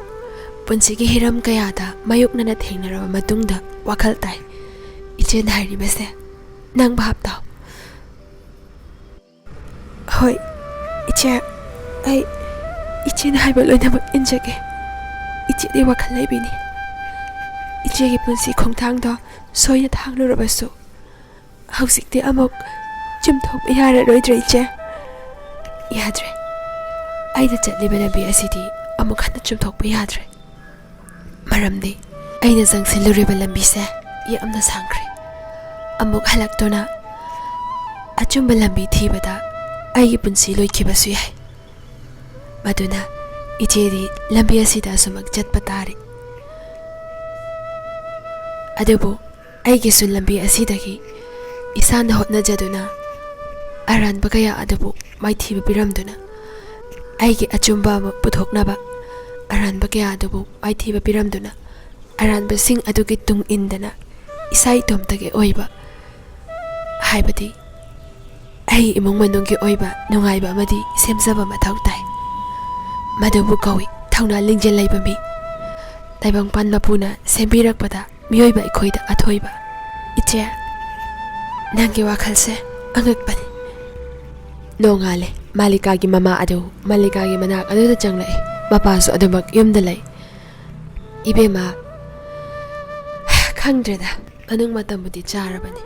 ꯄꯨꯟꯁꯤꯒꯤ ꯍꯤꯔꯝ ꯀꯌꯥꯗ ꯃꯥꯌꯣꯛꯅꯅ ꯊꯦꯡꯅꯔꯕ ꯃꯇꯨꯡꯗ ꯋꯥꯈꯜ ꯇꯥꯏ꯫ ꯏꯆꯦꯅ ꯍꯥꯏꯔꯤꯕꯁꯦ ꯅꯪ ꯚꯥꯞ ꯇꯥꯎ꯫ ꯍꯣꯏ, ꯏꯆꯦ, ꯑꯩ ꯏꯆꯦꯅ ꯍꯥꯏꯕ ꯂꯣꯏꯅꯃꯛ ꯏꯟꯖꯒꯦ꯫ ꯏꯆꯦꯗꯤ ꯋꯥꯈꯜ ꯂꯩꯕꯤꯅꯤ꯫ ꯏꯆꯦꯒꯤ ꯄꯨꯟꯁꯤ ꯈꯣꯡꯊꯥꯡꯗꯣ ꯁꯣꯏꯅ ꯊꯥꯡꯂꯨꯔꯕꯁꯨ, ꯍꯧꯖꯤꯛꯇꯤ ꯑꯃꯨꯛ ꯆꯨꯝꯊꯣꯛꯄ ꯌꯥꯔꯔꯣꯏꯗ꯭ꯔꯦ, ꯏꯆꯦ? ꯌꯥꯗ꯭ꯔꯦ꯫ ꯑꯩꯅ ꯆꯠꯂꯤꯕ ꯂꯝꯕꯤ ꯑꯁꯤꯗꯤ ꯑꯃꯨꯛ ꯍꯟꯅ ꯆꯨꯝꯊꯣꯛꯄ ꯌꯥꯗ꯭ꯔꯦ꯫ ꯃꯔꯝꯗꯤ ꯑꯩꯅ ꯆꯪꯁꯤꯜꯂꯨꯔꯤꯕ ꯂꯝꯕꯤꯁꯦ ꯌꯥꯝꯅ ꯁꯥꯡꯈ꯭ꯔꯦ꯫ ꯑꯃꯨꯛ ꯍꯜꯂꯛꯇꯨꯅ ꯑꯆꯨꯝꯕ ꯂꯝꯕꯤ ꯊꯤꯕꯗ ꯑꯩꯒꯤ ꯄꯨꯟꯁꯤ ꯂꯣꯏꯈꯤꯕꯁꯨ ꯌꯥꯏ꯫ ꯃꯗꯨꯅ ꯏꯆꯦꯗꯤ ꯂꯝꯕꯤ ꯑꯁꯤꯗ ꯑꯁꯨꯃꯛ ꯆꯠꯄ ꯇꯥꯔꯦ꯫ ꯑꯗꯨꯕꯨ ꯑꯩꯒꯤꯁꯨ ꯂꯝꯕꯤ ꯑꯁꯤꯗꯒꯤ ꯏꯁꯥꯅ ꯍꯣꯠꯅꯖꯗꯨꯅ ꯑꯔꯥꯟꯕ ꯀꯌꯥ ꯑꯗꯨꯕꯨ ꯃꯥꯏꯊꯤꯕ ꯄꯤꯔꯝꯗꯨꯅ, ꯑꯩꯒꯤ ꯑꯆꯨꯝꯕ ꯑꯃ ꯄꯨꯊꯣꯛꯅꯕ ꯑꯔꯥꯟꯕ ꯀꯌꯥ ꯑꯗꯨꯕꯨ ꯃꯥꯏꯊꯤꯕ ꯄꯤꯔꯝꯗꯨꯅ, ꯑꯔꯥꯟꯕꯁꯤꯡ ꯑꯗꯨꯒꯤ ꯇꯨꯡ ꯏꯟꯗꯅ ꯏꯁꯥ ꯏꯇꯣꯝꯇꯒꯤ ꯑꯣꯏꯕ, ꯍꯥꯏꯕꯗꯤ ꯑꯩ ꯏꯃꯨꯡ ꯃꯅꯨꯡꯒꯤ ꯑꯣꯏꯕ ꯅꯨꯡꯉꯥꯏꯕ ꯑꯃꯗꯤ ꯁꯦꯝꯖꯕ ꯃꯊꯧ ꯇꯥꯏ꯫ ꯃꯗꯨꯕꯨ ꯀꯧꯏ ꯊꯧꯅꯥ ꯂꯤꯡꯖꯦꯜ ꯂꯩꯕ ꯃꯤ꯫ ꯇꯥꯏꯕꯪꯄꯥꯟ ꯃꯄꯨꯅ ꯁꯦꯝꯕꯤꯔꯛꯄꯗ ꯃꯤꯑꯣꯏꯕ ꯑꯩꯈꯣꯏꯗ ꯑꯊꯣꯏꯕ꯫ ꯏꯆꯦ, ꯅꯪꯒꯤ ꯋꯥꯈꯜꯁꯦ ꯑꯉꯛꯄꯅꯤ꯫ ꯅꯣꯡꯉꯥꯜꯂꯦ꯫ ꯃꯥꯂꯤꯀꯥꯒꯤ ꯃꯃꯥ ꯑꯗꯨ ꯃꯥꯂꯤꯀꯥꯒꯤ ꯃꯅꯥꯛ ꯑꯗꯨꯗ ꯆꯪꯂꯛꯏ꯫ ꯃꯄꯥꯁꯨ ꯑꯗꯨꯃꯛ ꯌꯨꯝꯗ ꯂꯩ꯫ "ꯏꯕꯦꯝꯃ, ꯈꯪꯗ꯭ꯔꯦꯗ, ꯃꯅꯨꯡ ꯃꯇꯝꯕꯨꯗꯤ ꯆꯥꯔꯕꯅꯤ꯫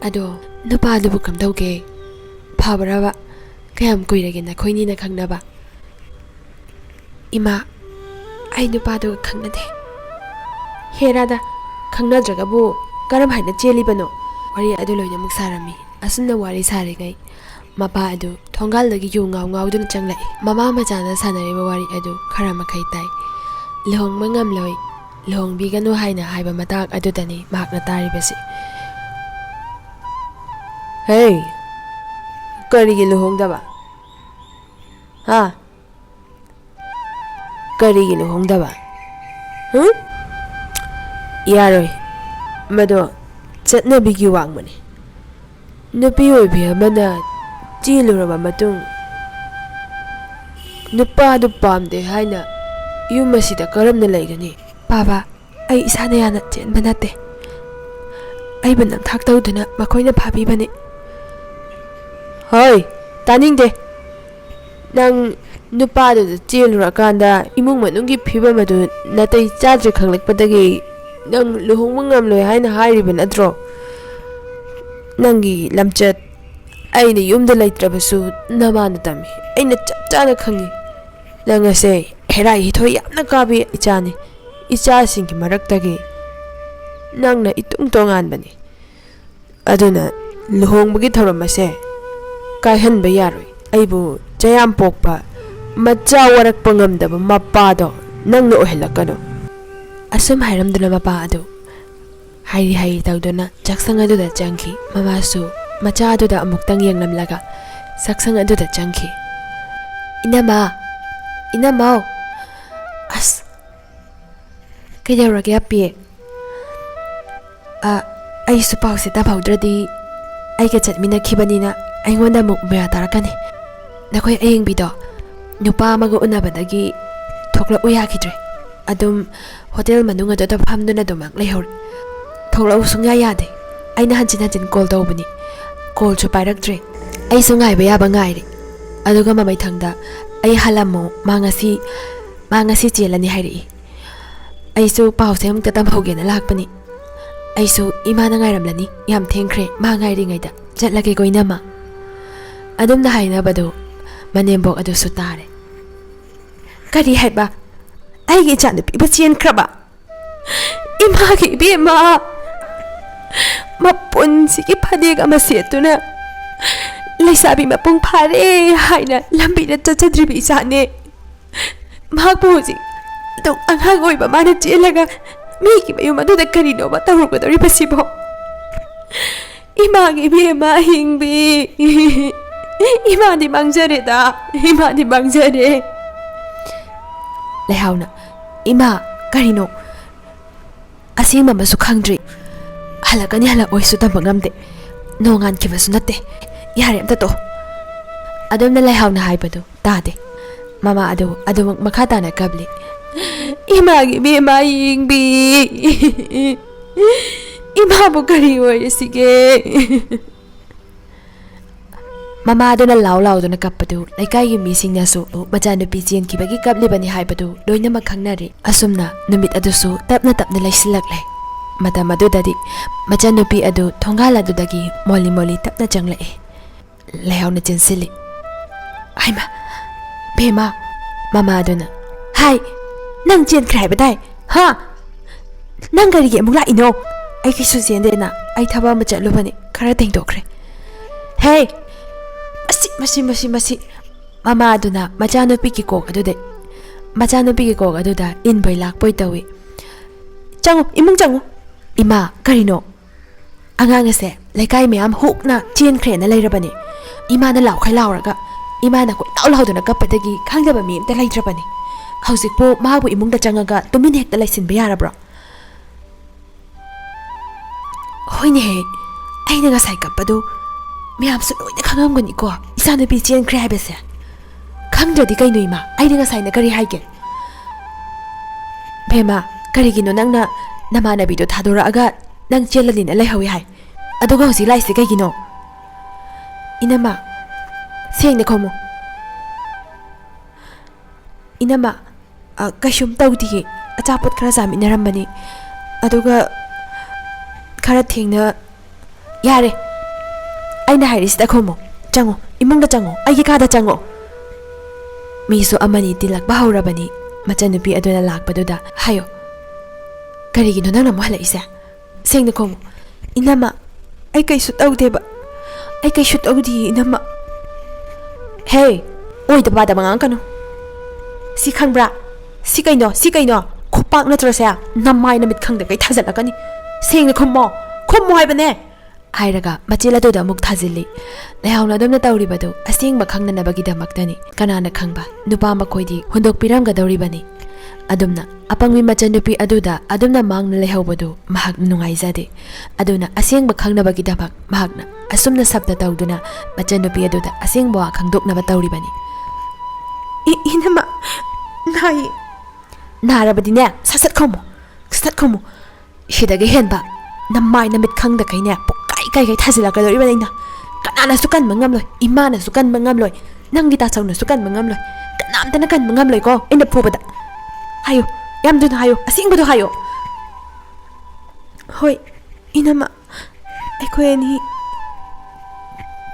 ꯑꯗꯣ ꯅꯨꯄꯥꯗꯨꯕꯨ ꯀꯝꯗꯧꯒꯦ? ꯐꯕ꯭ꯔꯕ? ꯀꯌꯥꯝ ꯀꯨꯏꯔꯒꯦ ꯅꯈꯣꯏꯅꯤꯅ ꯈꯪꯅꯕ?" "ꯏꯃꯥ, ꯑꯩ ꯅꯨꯄꯥꯗꯨꯒ ꯈꯪꯅꯗꯦ꯫" "ꯍꯦ ꯔꯥꯙꯥ, ꯈꯪꯅꯗ꯭ꯔꯒꯕꯨ ꯀꯔꯝ ꯍꯥꯏꯅ ꯆꯦꯜꯂꯤꯕꯅꯣ?" ꯋꯥꯔꯤ ꯑꯗꯨ ꯂꯣꯏꯅꯃꯛ ꯁꯥꯔꯝꯃꯤ꯫ ꯑꯁꯨꯝꯅ ꯋꯥꯔꯤ ꯁꯥꯔꯤꯉꯩ, ꯃꯄꯥ ꯑꯗꯨ ꯊꯣꯡꯒꯥꯜꯗꯒꯤ ꯌꯨ ꯉꯥꯎ ꯉꯥꯎꯗꯨꯅ ꯆꯪꯂꯛꯏ꯫ ꯃꯃꯥ ꯃꯆꯥꯅ ꯁꯥꯟꯅꯔꯤꯕ ꯋꯥꯔꯤ ꯑꯗꯨ ꯈꯔ ꯃꯈꯩ ꯇꯥꯏ꯫ "ꯂꯨꯍꯣꯡꯕ ꯉꯝꯂꯣꯏ, ꯂꯨꯍꯣꯡꯕꯤꯒꯅꯨ" ꯍꯥꯏꯅ ꯍꯥꯏꯕ ꯃꯇꯥꯡ ꯑꯗꯨꯗꯅꯤ ꯃꯍꯥꯛꯅ ꯇꯥꯔꯤꯕꯁꯤ꯫ "ꯍꯦ, ꯀꯔꯤꯒꯤ ꯂꯨꯍꯣꯡꯗꯕ? ꯍꯥ? ꯀꯔꯤꯒꯤ ꯂꯨꯍꯣꯡꯗꯕ? ꯍꯨꯝ? ꯌꯥꯔꯣꯏ꯫ ꯃꯗꯣ ꯆꯠꯅꯕꯤꯒꯤ ꯋꯥꯡꯃꯅꯤ꯫ ꯅꯨꯄꯤ ꯑꯣꯏꯕꯤ ꯑꯃꯅ ꯆꯦꯜꯂꯨꯔꯕ ꯃꯇꯨꯡ, ꯅꯨꯄꯥꯗꯨ ꯄꯥꯝꯗꯦ ꯍꯥꯏꯅ ꯌꯨꯝ ꯑꯁꯤꯗ ꯀꯔꯝꯅ ꯂꯩꯒꯅꯤ? ꯕꯥꯕꯥ, ꯑꯩ ꯏꯁꯥꯅ ꯌꯥꯅ ꯆꯦꯟꯕ ꯅꯠꯇꯦ꯫ ꯑꯩꯕꯨ ꯅꯝꯊꯥꯛ ꯇꯧꯗꯨꯅ ꯃꯈꯣꯏꯅ ꯐꯥꯕꯤꯕꯅꯤ꯫ ꯍꯣꯏ, ꯇꯥꯅꯤꯡꯗꯦ꯫ ꯅꯪ ꯅꯨꯄꯥꯗꯨꯗ ꯆꯦꯜꯂꯨꯔꯀꯥꯟꯗ ꯏꯃꯨꯡ ꯃꯅꯨꯡꯒꯤ ꯐꯤꯕꯝ ꯑꯗꯨ ꯅꯥꯇꯩ ꯆꯥꯗ꯭ꯔꯦ ꯈꯪꯂꯛꯄꯗꯒꯤ ꯅꯪ ꯂꯨꯍꯣꯡꯕ ꯉꯝꯂꯣꯏ ꯍꯥꯏꯅ ꯍꯥꯏꯔꯤꯕ ꯅꯠꯇ꯭ꯔꯣ? ꯅꯪꯒꯤ ꯂꯝꯆꯠ ꯑꯩꯅ ꯌꯨꯝꯗ ꯂꯩꯇ꯭ꯔꯕꯁꯨ ꯅꯃꯥꯅ ꯇꯝꯃꯤ꯫ ꯑꯩꯅ ꯆꯞ ꯆꯥꯅ ꯈꯪꯉꯤ꯫ ꯅꯪ ꯑꯁꯦ ꯍꯦꯔꯥ ꯍꯤꯊꯣꯏ ꯌꯥꯝꯅ ꯀꯥꯕꯤ ꯏꯆꯥꯅꯤ꯫ ꯏꯆꯥꯁꯤꯡꯒꯤ ꯃꯔꯛꯇꯒꯤ ꯅꯪꯅ ꯏꯇꯣꯡ ꯇꯣꯉꯥꯟꯕꯅꯤ꯫ ꯑꯗꯨꯅ ꯂꯨꯍꯣꯡꯕꯒꯤ ꯊꯧꯔꯝ ꯑꯁꯦ ꯀꯥꯏꯍꯟꯕ ꯌꯥꯔꯣꯏ꯫ ꯑꯩꯕꯨ ꯆꯌꯥꯝ ꯄꯣꯛꯄ, ꯃꯆꯥ ꯋꯥꯔꯛꯄ ꯉꯝꯗꯕ ꯃꯄꯥꯗꯣ ꯅꯪꯅ ꯑꯣꯏꯍꯜꯂꯛꯀꯅꯨ꯫ ꯑꯁꯨꯝ ꯍꯥꯏꯔꯝꯗꯨꯅ ꯃꯄꯥ ꯑꯗꯨ ꯍꯥꯏꯔꯤ ꯍꯥꯏꯔꯤ ꯇꯧꯗꯨꯅ ꯆꯥꯛꯁꯪ ꯑꯗꯨꯗ ꯆꯪꯈꯤ꯫ ꯃꯃꯥꯁꯨ ꯃꯆꯥ ꯑꯗꯨꯗ ꯑꯃꯨꯛꯇꯪ ꯌꯦꯡꯂꯝꯂꯒ ꯆꯥꯛꯁꯪ ꯑꯗꯨꯗ ꯆꯪꯈꯤ꯫ "ꯏꯅꯝꯃ, ꯏꯅꯝꯃꯧ!" "ꯑꯁ, ꯀꯩꯗꯧꯔꯒꯦ ꯑꯄꯤ?" "ꯑ, ꯑꯩꯁꯨ ꯄꯥꯎꯁꯦ ꯇꯝꯍꯧꯗ꯭ꯔꯗꯤ ꯑꯩꯒ ꯆꯠꯃꯤꯟꯅꯈꯤꯕꯅꯤꯅ ꯑꯩꯉꯣꯟꯗ ꯑꯃꯨꯛ ꯃꯦꯔꯥ ꯇꯥꯔꯛꯀꯅꯤ꯫ ꯅꯈꯣꯏ ꯑꯌꯦꯡꯕꯤꯗꯣ ꯅꯨꯄꯥ ꯑꯃꯒ ꯎꯅꯕꯗꯒꯤ ꯊꯣꯛꯂꯛꯎ ꯌꯥꯈꯤꯗ꯭ꯔꯦ꯫ ꯑꯗꯨꯝ ꯍꯣꯇꯦꯜ ꯃꯅꯨꯡ ꯑꯗꯨꯗ ꯐꯝꯗꯨꯅ ꯑꯗꯨꯃꯛ ꯂꯩꯍꯧꯔꯦ꯫ ꯊꯣꯛꯂꯛꯎ ꯁꯨꯡꯌꯥ ꯌꯥꯗꯦ꯫ ꯑꯩꯅ ꯍꯟꯖꯤꯟ ꯍꯟꯖꯤꯟ ꯀꯣꯜ ꯇꯧꯕꯅꯤ, ꯀꯣꯜꯁꯨ ꯄꯥꯏꯔꯛꯇ꯭ꯔꯦ꯫ ꯑꯩꯁꯨ ꯉꯥꯏꯕ ꯌꯥꯕ ꯉꯥꯏꯔꯦ꯫ ꯑꯗꯨꯒ ꯃꯃꯩꯊꯪꯗ ꯑꯩ ꯍꯜꯂꯝꯃꯣ, ꯃꯥ ꯉꯁꯤ, ꯃꯥ ꯉꯁꯤ ꯆꯦꯜꯂꯅꯤ ꯍꯥꯏꯔꯛꯏ꯫ ꯑꯩꯁꯨ ꯄꯥꯎꯁꯦ ꯑꯃꯨꯛꯇ ꯇꯝꯍꯧꯒꯦꯅ ꯂꯥꯛꯄꯅꯤ꯫ ꯑꯩꯁꯨ ꯏꯃꯥꯅ ꯉꯥꯏꯔꯝꯂꯅꯤ, ꯌꯥꯝ ꯊꯦꯡꯈ꯭ꯔꯦ, ꯃꯥ ꯉꯥꯏꯔꯤꯉꯩꯗ ꯆꯠꯂꯒꯦꯀꯣ ꯏꯅꯝꯃ꯫" ꯑꯗꯨꯝꯅ ꯍꯥꯏꯅꯕꯗꯨ ꯃꯅꯦꯝꯕꯣꯛ ꯑꯗꯨꯁꯨ ꯇꯥꯔꯦ꯫ "ꯀꯔꯤ ꯍꯥꯏꯕ? ꯑꯩꯒꯤ ꯏꯆꯥꯅꯨꯄꯤꯕꯨ ꯆꯦꯟꯈ꯭ꯔꯕ? ꯏꯃꯥꯒꯤ ꯏꯕꯦꯝꯃ, ꯃꯄꯨꯟꯁꯤꯒꯤ ꯐꯅꯦꯛ ꯑꯃ ꯁꯦꯠꯇꯨꯅ ꯂꯩꯁꯥꯕꯤ ꯃꯄꯨꯡ ꯐꯥꯔꯦ ꯍꯥꯏꯅ ꯂꯝꯕꯤꯗ ꯆꯠꯆꯗ꯭ꯔꯤꯕ ꯏꯆꯥꯅꯦ꯫ ꯃꯍꯥꯛꯄꯨ ꯍꯧꯖꯤꯛ ꯑꯗꯨꯝ ꯑꯉꯥꯡ ꯑꯣꯏꯕ ꯃꯥꯅ ꯆꯦꯜꯂꯒ ꯃꯤꯒꯤ ꯃꯌꯨꯝ ꯑꯗꯨꯗ ꯀꯔꯤꯅꯣꯕ ꯇꯧꯔꯨꯒꯗꯧꯔꯤꯕꯁꯤꯕꯣ? ꯏꯃꯥꯒꯤ ꯏꯕꯦꯝꯃ ꯑꯍꯤꯡꯕꯤ, ꯏꯃꯥꯗꯤ ꯃꯥꯡꯖꯔꯦꯗ, ꯏꯃꯥꯗꯤ ꯃꯥꯡꯖꯔꯦ꯫" ꯂꯩꯍꯥꯎꯅ, "ꯏꯃꯥ, ꯀꯔꯤꯅꯣ? ꯑꯁꯦꯡꯕ ꯑꯃꯁꯨ ꯈꯪꯗ꯭ꯔꯤ꯫ ꯍꯜꯂꯛꯀꯅꯤ ꯍꯜꯂꯛꯑꯣꯏꯁꯨ ꯇꯝꯕ ꯉꯝꯗꯦ꯫ ꯅꯣꯡꯉꯥꯟꯈꯤꯕꯁꯨ ꯅꯠꯇꯦ꯫ ꯌꯥꯔꯦ, ꯑꯝꯇ ꯇꯣꯛꯑꯣ꯫ ꯑꯗꯨꯝꯅ ꯂꯩꯍꯥꯎꯅ ꯍꯥꯏꯕꯗꯨ ꯇꯥꯗꯦ꯫ ꯃꯃꯥ ꯑꯗꯨ ꯑꯗꯨꯃꯛ ꯃꯈꯥ ꯇꯥꯅ ꯀꯞꯂꯤ꯫ "ꯏꯃꯥꯒꯤ ꯏꯕꯦꯝꯃ ꯌꯦꯡꯕꯤ, ꯏꯃꯥꯕꯨ ꯀꯔꯤ ꯑꯣꯏꯔꯁꯤꯒꯦ?" ꯃꯃꯥ ꯑꯗꯨꯅ ꯂꯥꯎ ꯂꯥꯎꯗꯨꯅ ꯀꯞꯄꯗꯨ ꯂꯩꯀꯥꯏꯒꯤ ꯃꯤꯁꯤꯡꯅꯁꯨ ꯃꯆꯥꯅꯨꯄꯤ ꯆꯦꯟꯈꯤꯕꯒꯤ ꯀꯞꯂꯤꯕꯅꯤ ꯍꯥꯏꯕꯗꯨ ꯂꯣꯏꯅꯃꯛ ꯈꯪꯅꯔꯤ꯫ ꯑꯁꯨꯝꯅ ꯅꯨꯃꯤꯠ ꯑꯗꯨꯁꯨ ꯇꯞꯅ ꯇꯞꯅ ꯂꯩꯁꯤꯜꯂꯛꯂꯦ꯫ ꯃꯇꯝ ꯑꯗꯨꯗꯗꯤ ꯃꯆꯥꯅꯨꯄꯤ ꯑꯗꯨ ꯊꯣꯡꯒꯥꯜ ꯑꯗꯨꯗꯒꯤ ꯃꯣꯜꯂꯤ ꯃꯣꯜꯂꯤ ꯇꯞꯅ ꯆꯪꯂꯛꯏ꯫ ꯂꯩꯍꯥꯎꯅ ꯆꯦꯟꯁꯤꯜꯂꯤ꯫ "ꯍꯩꯃꯥ, ꯕꯦꯝꯃ!" ꯃꯃꯥ ꯑꯗꯨꯅ, "ꯍꯥꯏ, ꯅꯪ ꯆꯦꯟꯈ꯭ꯔꯦ ꯍꯥꯏꯕ ꯇꯥꯏ꯫ ꯍꯥ? ꯅꯪ ꯀꯔꯤꯒꯤ ꯑꯃꯨꯛ ꯂꯥꯛꯏꯅꯣ?" "ꯑꯩ ꯀꯩꯁꯨ ꯆꯦꯟꯗꯦꯅ, ꯑꯩ ꯊꯕꯛ ꯑꯃ ꯆꯠꯂꯨꯕꯅꯤ, ꯈꯔ ꯊꯦꯡꯗꯣꯛꯈ꯭ꯔꯦ꯫" "ꯍꯦ! ꯃꯁꯤ, ꯃꯁꯤ, ꯃꯁꯤ, ꯃꯁꯤ!" ꯃꯃꯥ ꯑꯗꯨꯅ ꯃꯆꯥꯅꯨꯄꯤꯒꯤ ꯀꯣꯛ ꯑꯗꯨꯗ, ꯃꯆꯥꯅꯨꯄꯤꯒꯤ ꯀꯣꯛ ꯑꯗꯨꯗ ꯏꯟꯕꯣꯏ ꯂꯥꯛꯄꯣꯏ ꯇꯧꯏ꯫ "ꯆꯪꯉꯨ, ꯏꯃꯨꯡ ꯆꯪꯉꯨ꯫" "ꯏꯃꯥ, ꯀꯔꯤꯅꯣ?" "ꯑꯉꯥꯡ ꯑꯁꯦ ꯂꯩꯀꯥꯏ ꯃꯌꯥꯝ ꯍꯨꯛꯅ ꯆꯦꯟꯈ꯭ꯔꯦꯅ ꯂꯩꯔꯕꯅꯤ꯫ ꯏꯃꯥꯅ ꯂꯥꯎꯈꯩ ꯂꯥꯎꯔꯒ, ꯏꯃꯥꯅ ꯀꯣꯏꯂꯥꯎ ꯂꯥꯎꯗꯨꯅ ꯀꯞꯄꯗꯒꯤ ꯈꯪꯗꯕ ꯃꯤ ꯑꯝꯇ ꯂꯩꯇ꯭ꯔꯕꯅꯤ꯫ ꯍꯧꯖꯤꯛꯄꯨ ꯃꯥꯕꯨ ꯏꯃꯨꯡꯗ ꯆꯪꯉꯒ ꯇꯨꯃꯤꯟꯅ ꯍꯦꯛꯇ ꯂꯩꯁꯤꯟꯕ ꯌꯥꯔꯕ꯭ꯔꯣ?" "ꯍꯣꯏꯅꯦꯍꯦ, ꯑꯩꯅ ꯉꯁꯥꯏ ꯀꯞꯄꯗꯨ ꯃꯌꯥꯝꯁꯨ ꯂꯣꯏꯅ ꯈꯪꯉꯝꯒꯅꯤꯀꯣ, ꯏꯆꯥꯅꯨꯄꯤ ꯆꯦꯟꯈ꯭ꯔꯦ ꯍꯥꯏꯕꯁꯦ꯫ ꯈꯪꯗ꯭ꯔꯗꯤ ꯀꯩꯅꯣ ꯏꯃꯥ, ꯑꯩꯅ ꯉꯁꯥꯏꯅ ꯀꯔꯤ ꯍꯥꯏꯒꯦ?" "ꯕꯦꯝꯃ, ꯀꯔꯤꯒꯤꯅꯣ ꯅꯪꯅ ꯅꯃꯥꯟꯅꯕꯤꯗꯣ ꯊꯥꯗꯣꯔꯛꯑꯒ ꯅꯪ ꯆꯦꯜꯂꯅꯤꯅ ꯂꯩꯍꯧꯏ ꯍꯥꯏ? ꯑꯗꯨꯒ ꯍꯧꯖꯤꯛ ꯂꯥꯛꯏꯁꯦ ꯀꯩꯒꯤꯅꯣ?" "ꯏꯅꯝꯃ, ꯁꯦꯡꯅ ꯈꯨꯝꯃꯨ꯫" "ꯏꯅꯝꯃ, ꯑ, ꯀꯩꯁꯨꯝ ꯇꯧꯗꯤꯌꯦ꯫ ꯑꯆꯥꯄꯣꯠ ꯈꯔ ꯆꯥꯃꯤꯟꯅꯔꯝꯕꯅꯤ꯫ ꯑꯗꯨꯒ ꯈꯔ ꯊꯦꯡꯅ..." "ꯌꯥꯔꯦ꯫ ꯑꯩꯅ ꯍꯥꯏꯔꯤꯁꯤꯗ ꯈꯨꯝꯃꯨ꯫ ꯆꯪꯉꯣ꯫ ꯏꯃꯨꯡꯗ ꯆꯪꯉꯣ꯫ ꯑꯩꯒꯤ ꯀꯥꯗ ꯆꯪꯉꯣ꯫" ꯃꯤꯁꯨ ꯑꯃꯅꯤ ꯇꯤꯜꯂꯛꯄ ꯍꯧꯔꯕꯅꯤ꯫ ꯃꯆꯟꯅꯨꯄꯤ ꯑꯗꯨꯅ ꯂꯥꯛꯄꯗꯨꯗ, "ꯍꯥꯏꯌꯣ꯫ ꯀꯔꯤꯒꯤꯅꯣ ꯅꯪꯅ ꯑꯃꯨꯛ ꯍꯜꯂꯛꯏꯁꯦ? ꯁꯦꯡꯅ ꯈꯨꯝꯃꯨ꯫" "ꯏꯅꯝꯃ, ꯑꯩ ꯀꯩꯁꯨ ꯇꯧꯗꯦꯕ꯫ ꯑꯩ ꯀꯩꯁꯨ ꯇꯧꯗꯤꯌꯦ, ꯏꯅꯝꯃ꯫" "ꯍꯦ, ꯑꯣꯏꯗ ꯄꯥꯗꯕ ꯉꯥꯡꯉꯛꯀꯅꯨ꯫ ꯁꯤ ꯈꯪꯕ꯭ꯔꯥ? ꯁꯤ ꯀꯩꯅꯣ? ꯁꯤ ꯀꯩꯅꯣ? ꯈꯨꯄꯥꯛ ꯅꯠꯇ꯭ꯔꯣ ꯁꯦ? ꯅꯃꯥꯏ ꯅꯃꯤꯠ ꯈꯪꯗꯈꯩ ꯊꯥꯖꯤꯜꯂꯛꯀꯅꯤ꯫ ꯁꯦꯡꯅ ꯈꯨꯝꯃꯣ꯫ ꯈꯨꯝꯃꯣ ꯍꯥꯏꯕꯅꯦ!" ꯍꯥꯏꯔꯒ ꯃꯆꯤꯜ ꯑꯗꯨꯗ ꯑꯃꯨꯛ ꯊꯥꯖꯤꯜꯂꯤ꯫ ꯂꯩꯍꯥꯎꯅ ꯑꯗꯨꯝꯅ ꯇꯧꯔꯤꯕꯗꯨ ꯑꯁꯦꯡꯕ ꯈꯪꯅꯅꯕꯒꯤꯗꯃꯛꯇꯅꯤ꯫ ꯀꯅꯥꯅ ꯈꯪꯕ, ꯅꯨꯄꯥ ꯃꯈꯣꯏꯗꯤ ꯍꯨꯟꯗꯣꯛꯄꯤꯔꯝꯒꯗꯧꯔꯤꯕꯅꯤ꯫ ꯑꯗꯨꯝꯅ ꯑꯄꯪꯕꯤ ꯃꯆꯟꯅꯨꯄꯤ ꯑꯗꯨꯗ ꯑꯗꯨꯝꯅ ꯃꯥꯡꯅ ꯂꯩꯍꯧꯕꯗꯨ ꯃꯍꯥꯛ ꯅꯨꯡꯉꯥꯏꯖꯗꯦ꯫ ꯑꯗꯨꯅ ꯑꯁꯦꯡꯕ ꯈꯪꯅꯕꯒꯤꯗꯃꯛ ꯃꯍꯥꯛꯅ ꯑꯁꯨꯝꯅ ꯁꯞꯇ ꯇꯧꯗꯨꯅ ꯃꯆꯟꯅꯨꯄꯤ ꯑꯗꯨꯗ ꯑꯁꯦꯡꯕ ꯋꯥ ꯈꯪꯗꯣꯛꯅꯕ ꯇꯧꯔꯤꯕꯅꯤ꯫ "ꯏ-, ꯏꯅꯝꯃ, ꯅꯥꯏꯌꯦ꯫" "ꯅꯥꯔꯕꯗꯤꯅꯦ, ꯁꯠ ꯁꯠ ꯈꯨꯝꯃꯨ, ꯁꯠ ꯁꯠ ꯈꯨꯝꯃꯨ꯫ ꯁꯤꯗꯒꯤ ꯍꯦꯟꯕ ꯅꯃꯥꯏ ꯅꯃꯤꯠ ꯈꯪꯗꯈꯩꯅꯦ, ꯄꯨꯡꯀꯥꯏ ꯀꯥꯏꯈꯩ ꯊꯥꯖꯤꯜꯂꯛꯀꯗꯧꯔꯤꯕꯅꯤ ꯑꯩꯅ꯫ ꯀꯅꯥꯅꯁꯨ ꯀꯟꯕ ꯉꯝꯂꯣꯏ, ꯏꯃꯥꯅꯁꯨ ꯀꯟꯕ ꯉꯝꯂꯣꯏ, ꯅꯪꯒꯤ ꯇꯥꯆꯧꯅꯁꯨ ꯀꯟꯕ ꯉꯝꯂꯣꯏ, ꯀꯅꯥꯝꯇꯅ ꯀꯟꯕ ꯉꯝꯂꯣꯏꯀꯣ ꯑꯩꯅ ꯐꯨꯕꯗ꯫ ꯍꯥꯏꯌꯨ, ꯌꯥꯝ ꯊꯨꯅ ꯍꯥꯏꯌꯨ, ꯑꯁꯦꯡꯕꯗꯣ ꯍꯥꯏꯌꯨ꯫" "ꯍꯣꯏ, ꯏꯅꯝꯃ, ꯑꯩꯈꯣꯏ ꯑꯅꯤ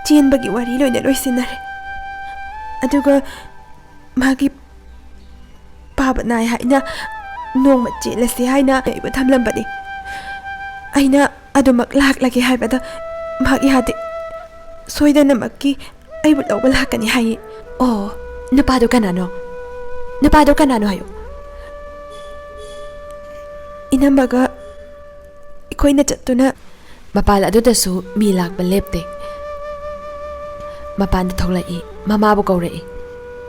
ꯆꯦꯟꯕꯒꯤ ꯋꯥꯔꯤ ꯂꯣꯏꯅ ꯂꯣꯏꯁꯤꯟꯅꯔꯦ꯫ ꯑꯗꯨꯒ ꯃꯥꯒꯤ ꯄꯥꯕ ꯅꯥꯏ ꯍꯥꯏꯅ ꯅꯣꯡꯃ ꯆꯦꯜꯂꯁꯤ ꯍꯥꯏꯅ ꯑꯩꯕꯨ ꯊꯝꯂꯝꯕꯅꯤ꯫ ꯑꯩꯅ ꯑꯗꯨꯃꯛ ꯂꯥꯛꯂꯒꯦ ꯍꯥꯏꯕꯗ ꯃꯍꯥꯛ ꯌꯥꯗꯦ꯫ ꯁꯣꯏꯗꯅꯃꯛꯀꯤ ꯑꯩꯕꯨ ꯂꯧꯕ ꯂꯥꯛꯀꯅꯤ ꯍꯥꯏꯌꯦ꯫" "ꯑꯣ, ꯅꯨꯄꯥꯗꯣ ꯀꯅꯥꯅꯣ? ꯅꯨꯄꯥꯗꯣ ꯀꯅꯥꯅꯣ ꯍꯥꯏꯌꯨ꯫" "ꯏꯅꯝꯃꯒ ꯑꯩꯈꯣꯏꯅ ꯆꯠꯇꯨꯅ꯫" ꯃꯄꯥꯟ ꯑꯗꯨꯗꯁꯨ ꯃꯤ ꯂꯥꯛꯄ ꯂꯦꯞꯇꯦ꯫ ꯃꯄꯥꯟꯗ ꯊꯣꯛꯂꯛꯏ꯫ ꯃꯃꯥꯕꯨ ꯀꯧꯔꯛꯏ꯫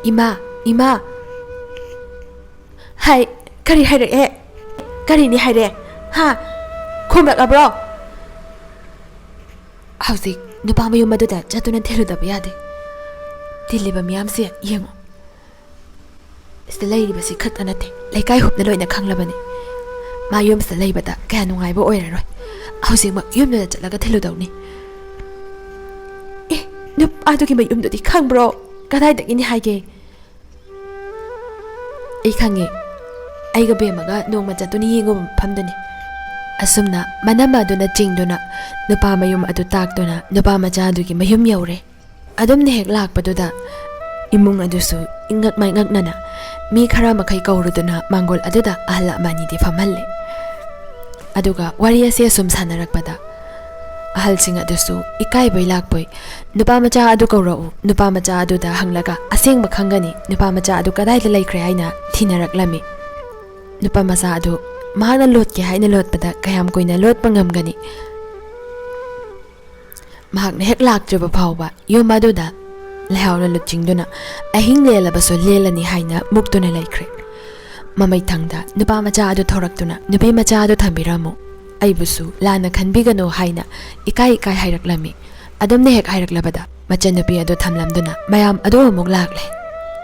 "ꯏꯃꯥ, ꯏꯃꯥ!" "ꯍꯥꯏ, ꯀꯔꯤ ꯍꯥꯏꯔꯛꯑꯦ? ꯀꯔꯤꯅꯤ ꯍꯥꯏꯔꯦ? ꯍꯥ? ꯈꯨꯝꯂꯛꯂꯕ꯭ꯔꯣ?" "ꯍꯧꯖꯤꯛ ꯅꯨꯄꯥ ꯃꯌꯨꯝ ꯑꯗꯨꯗ ꯆꯠꯇꯨꯅ ꯊꯤꯜꯂꯨꯗꯕ ꯌꯥꯗꯦ꯫ ꯇꯤꯜꯂꯤꯕ ꯃꯤꯌꯥꯝꯁꯦ ꯌꯦꯡꯉꯨ꯫ ꯁꯤꯗ ꯂꯩꯔꯤꯕꯁꯤ ꯈꯛꯇ ꯅꯠꯇꯦ, ꯂꯩꯀꯥꯏ ꯍꯨꯞꯅ ꯂꯣꯏꯅ ꯈꯪꯂꯕꯅꯤ꯫ ꯃꯥ ꯌꯨꯝꯁꯤꯗ ꯂꯩꯕꯗ ꯀꯌꯥ ꯅꯨꯡꯉꯥꯏꯕ ꯑꯣꯏꯔꯔꯣꯏ꯫ ꯍꯧꯖꯤꯛꯃꯛ ꯌꯨꯝꯗꯨꯗ ꯆꯠꯂꯒ ꯊꯤꯜꯂꯨꯗꯧꯅꯤ꯫" "ꯑꯦ, ꯅꯨꯄꯥꯗꯨꯒꯤ ꯃꯌꯨꯝꯗꯨꯗꯤ ꯈꯪꯕ꯭ꯔꯣ? ꯀꯗꯥꯏꯗꯒꯤꯅꯤ ꯍꯥꯏꯒꯦ?" "ꯑꯩ ꯈꯪꯉꯦ꯫ ꯑꯩꯒ ꯕꯦꯝꯃꯒ ꯅꯣꯡꯃ ꯆꯠꯇꯨꯅ ꯌꯦꯡꯉꯨꯕ ꯃꯐꯝꯗꯨꯅꯤ꯫" ꯑꯁꯨꯝꯅ ꯃꯅꯝ ꯑꯗꯨꯅ ꯆꯤꯡꯗꯨꯅ ꯅꯨꯄꯥ ꯃꯌꯨꯝ ꯑꯗꯨ ꯇꯥꯛꯇꯨꯅ ꯅꯨꯄꯥ ꯃꯆꯥ ꯑꯗꯨꯒꯤ ꯃꯌꯨꯝ ꯌꯧꯔꯦ꯫ ꯑꯗꯨꯝꯅ ꯍꯦꯛ ꯂꯥꯛꯄꯗꯨꯗ ꯏꯃꯨꯡ ꯑꯗꯨꯁꯨ ꯏꯉꯛ ꯃꯥꯏꯉꯛꯅꯅ ꯃꯤ ꯈꯔ ꯃꯈꯩ ꯀꯧꯔꯨꯗꯨꯅ ꯃꯥꯡꯒꯣꯜ ꯑꯗꯨꯗ ꯑꯍꯜ ꯑꯃꯅꯤꯗꯤ ꯐꯝꯍꯜꯂꯦ꯫ ꯑꯗꯨꯒ ꯋꯥꯔꯤ ꯑꯁꯦ ꯑꯁꯨꯝ ꯁꯥꯟꯅꯔꯛꯄꯗ ꯑꯍꯜꯁꯤꯡ ꯑꯗꯨꯁꯨ ꯏꯀꯥꯏꯕꯣꯏ ꯂꯥꯛꯄꯣꯏ, "ꯅꯨꯄꯥ ꯃꯆꯥ ꯑꯗꯨ ꯀꯧꯔꯛꯎ, ꯅꯨꯄꯥ ꯃꯆꯥ ꯑꯗꯨꯗ ꯍꯪꯂꯒ ꯑꯁꯦꯡꯕ ꯈꯪꯒꯅꯤ, ꯅꯨꯄꯥ ꯃꯆꯥ ꯑꯗꯨ ꯀꯗꯥꯏꯗ ꯂꯩꯈ꯭ꯔꯦ?" ꯍꯥꯏꯅ ꯊꯤꯅꯔꯛꯂꯝꯃꯤ꯫ ꯅꯨꯄꯥ ꯃꯆꯥ ꯑꯗꯨ ꯃꯍꯥꯛꯅ ꯂꯣꯠꯀꯦ ꯍꯥꯏꯅ ꯂꯣꯠꯄꯗ ꯀꯌꯥꯝ ꯀꯨꯏꯅ ꯂꯣꯠꯄ ꯉꯝꯒꯅꯤ? ꯃꯍꯥꯛꯅ ꯍꯦꯛ ꯂꯥꯛꯇ꯭ꯔꯤꯕ ꯐꯥꯎꯕ ꯌꯨꯝ ꯑꯗꯨꯗ ꯂꯩꯍꯥꯎꯅ ꯂꯨꯆꯤꯡꯗꯨꯅ ꯑꯍꯤꯡ ꯂꯦꯜꯂꯕꯁꯨ ꯂꯦꯜꯂꯅꯤ ꯍꯥꯏꯅ ꯃꯨꯛꯇꯨꯅ ꯂꯩꯈ꯭ꯔꯦ꯫ ꯃꯃꯩꯊꯪꯗ ꯅꯨꯄꯥ ꯃꯆꯥ ꯑꯗꯨ ꯊꯣꯔꯛꯇꯨꯅ, "ꯅꯨꯄꯤ ꯃꯆꯥ ꯑꯗꯨ ꯊꯝꯕꯤꯔꯝꯃꯨ, ꯑꯩꯕꯨꯁꯨ ꯂꯥꯟꯅ ꯈꯟꯕꯤꯒꯅꯨ" ꯍꯥꯏꯅ ꯏꯀꯥꯏ ꯏꯀꯥꯏ ꯍꯥꯏꯔꯛꯂꯝꯃꯤ꯫ ꯑꯗꯨꯝꯅ ꯍꯦꯛ ꯍꯥꯏꯔꯛꯂꯕꯗ ꯃꯆꯟꯅꯨꯄꯤ ꯑꯗꯨ ꯊꯝꯂꯝꯗꯨꯅ ꯃꯌꯥꯝ ꯑꯗꯨ ꯑꯃꯨꯛ ꯂꯥꯛꯂꯦ꯫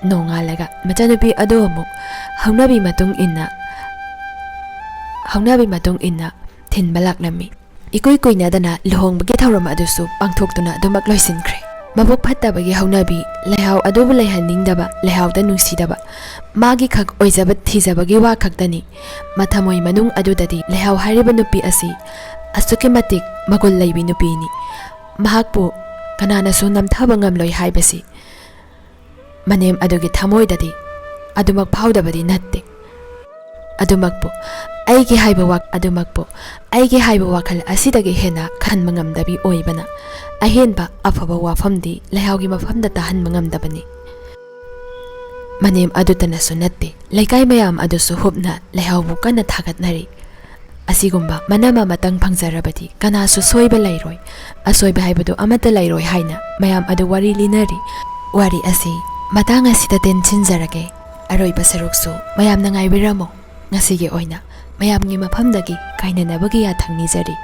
ꯅꯣꯡꯉꯥꯜꯂꯒ ꯃꯆꯟꯅꯨꯄꯤ ꯑꯗꯨ ꯑꯃꯨꯛ ꯍꯧꯅꯕꯤ ꯃꯇꯨꯡ ꯏꯟꯅ, ꯍꯧꯅꯕꯤ ꯃꯇꯨꯡ ꯏꯟꯅ ꯊꯤꯟꯕ ꯂꯥꯛꯂꯝꯃꯤ꯫ ꯏꯀꯨꯏ ꯀꯨꯏꯅꯗꯅ ꯂꯨꯍꯣꯡꯕꯒꯤ ꯊꯧꯔꯝ ꯑꯗꯨꯁꯨ ꯄꯥꯡꯊꯣꯛꯇꯨꯅ ꯑꯗꯨꯃꯛ ꯂꯣꯏꯁꯤꯟꯈ꯭ꯔꯦ꯫ ꯃꯕꯨꯛ ꯐꯠꯇꯕꯒꯤ ꯍꯧꯅꯕꯤ, ꯂꯩꯍꯥꯎ ꯑꯗꯨꯕꯨ ꯂꯩꯍꯟꯅꯤꯡꯗꯕ, ꯂꯩꯍꯥꯎꯗ ꯅꯨꯡꯁꯤꯗꯕ, ꯃꯥꯒꯤ ꯈꯛ ꯑꯣꯏꯖꯕ ꯊꯤꯖꯕꯒꯤ ꯋꯥ ꯈꯛꯇꯅꯤ꯫ ꯃꯊꯃꯣꯏ ꯃꯅꯨꯡ ꯑꯗꯨꯗꯗꯤ ꯂꯩꯍꯥꯎ ꯍꯥꯏꯔꯤꯕ ꯅꯨꯄꯤ ꯑꯁꯤ ꯑꯁꯨꯛꯀꯤ ꯃꯇꯤꯛ ꯃꯒꯨꯟ ꯂꯩꯕꯤ ꯅꯨꯄꯤꯅꯤ꯫ ꯃꯍꯥꯛꯄꯨ ꯀꯅꯥꯅꯁꯨ ꯅꯝꯊꯕ ꯉꯝꯂꯣꯏ ꯍꯥꯏꯕꯁꯤ ꯃꯅꯦꯝ ꯑꯗꯨꯒꯤ ꯊꯃꯣꯏꯗꯗꯤ ꯑꯗꯨꯃꯛ ꯐꯥꯎꯗꯕꯗꯤ ꯅꯠꯇꯦ꯫ ꯑꯗꯨꯃꯛꯄꯨ ꯑꯩꯒꯤ ꯍꯥꯏꯕ ꯋꯥ-, ꯑꯗꯨꯃꯛꯄꯨ ꯑꯩꯒꯤ ꯍꯥꯏꯕ ꯋꯥꯈꯜ ꯑꯁꯤꯗꯒꯤ ꯍꯦꯟꯅ ꯈꯟꯕ ꯉꯝꯗꯕꯤ ꯑꯣꯏꯕꯅ ꯑꯍꯦꯟꯕ ꯑꯐꯕ ꯋꯥꯐꯝꯗꯤ ꯂꯩꯍꯥꯎꯒꯤ ꯃꯐꯝꯗ ꯇꯥꯍꯟꯕ ꯉꯝꯗꯕꯅꯤ꯫ ꯃꯅꯦꯝ ꯑꯗꯨꯇꯅꯁꯨ ꯅꯠꯇꯦ, ꯂꯩꯀꯥꯏ ꯃꯌꯥꯝ ꯑꯗꯨꯁꯨ ꯍꯨꯞꯅ ꯂꯩꯍꯥꯎꯕꯨ ꯀꯟꯅ ꯊꯥꯒꯠꯅꯔꯤ꯫ ꯑꯁꯤꯒꯨꯝꯕ ꯃꯅꯝ ꯑꯃꯇꯪ ꯐꯪꯖꯔꯕꯗꯤ ꯀꯅꯥꯁꯨ ꯁꯣꯏꯕ ꯂꯩꯔꯣꯏ, ꯑꯁꯣꯏꯕ ꯍꯥꯏꯕꯗꯨ ꯑꯃꯠꯇ ꯂꯩꯔꯣꯏ ꯍꯥꯏꯅ ꯃꯌꯥꯝ ꯑꯗꯨ ꯋꯥꯔꯤ ꯂꯤꯅꯔꯤ꯫ ꯋꯥꯔꯤ ꯑꯁꯤ ꯃꯇꯥꯡ ꯑꯁꯤꯗ ꯇꯦꯟꯁꯤꯟꯖꯔꯒꯦ꯫ ꯑꯔꯣꯏꯕ ꯁꯔꯨꯛꯁꯨ ꯃꯌꯥꯝꯅ ꯉꯥꯏꯕꯤꯔꯝꯃꯨ꯫ ꯉꯁꯤꯒꯤ ꯑꯣꯏꯅ ꯃꯌꯥꯝꯒꯤ ꯃꯐꯝꯗꯒꯤ ꯀꯥꯏꯅꯅꯕꯒꯤ ꯌꯥꯊꯪ ꯅꯤꯖꯔꯤ꯫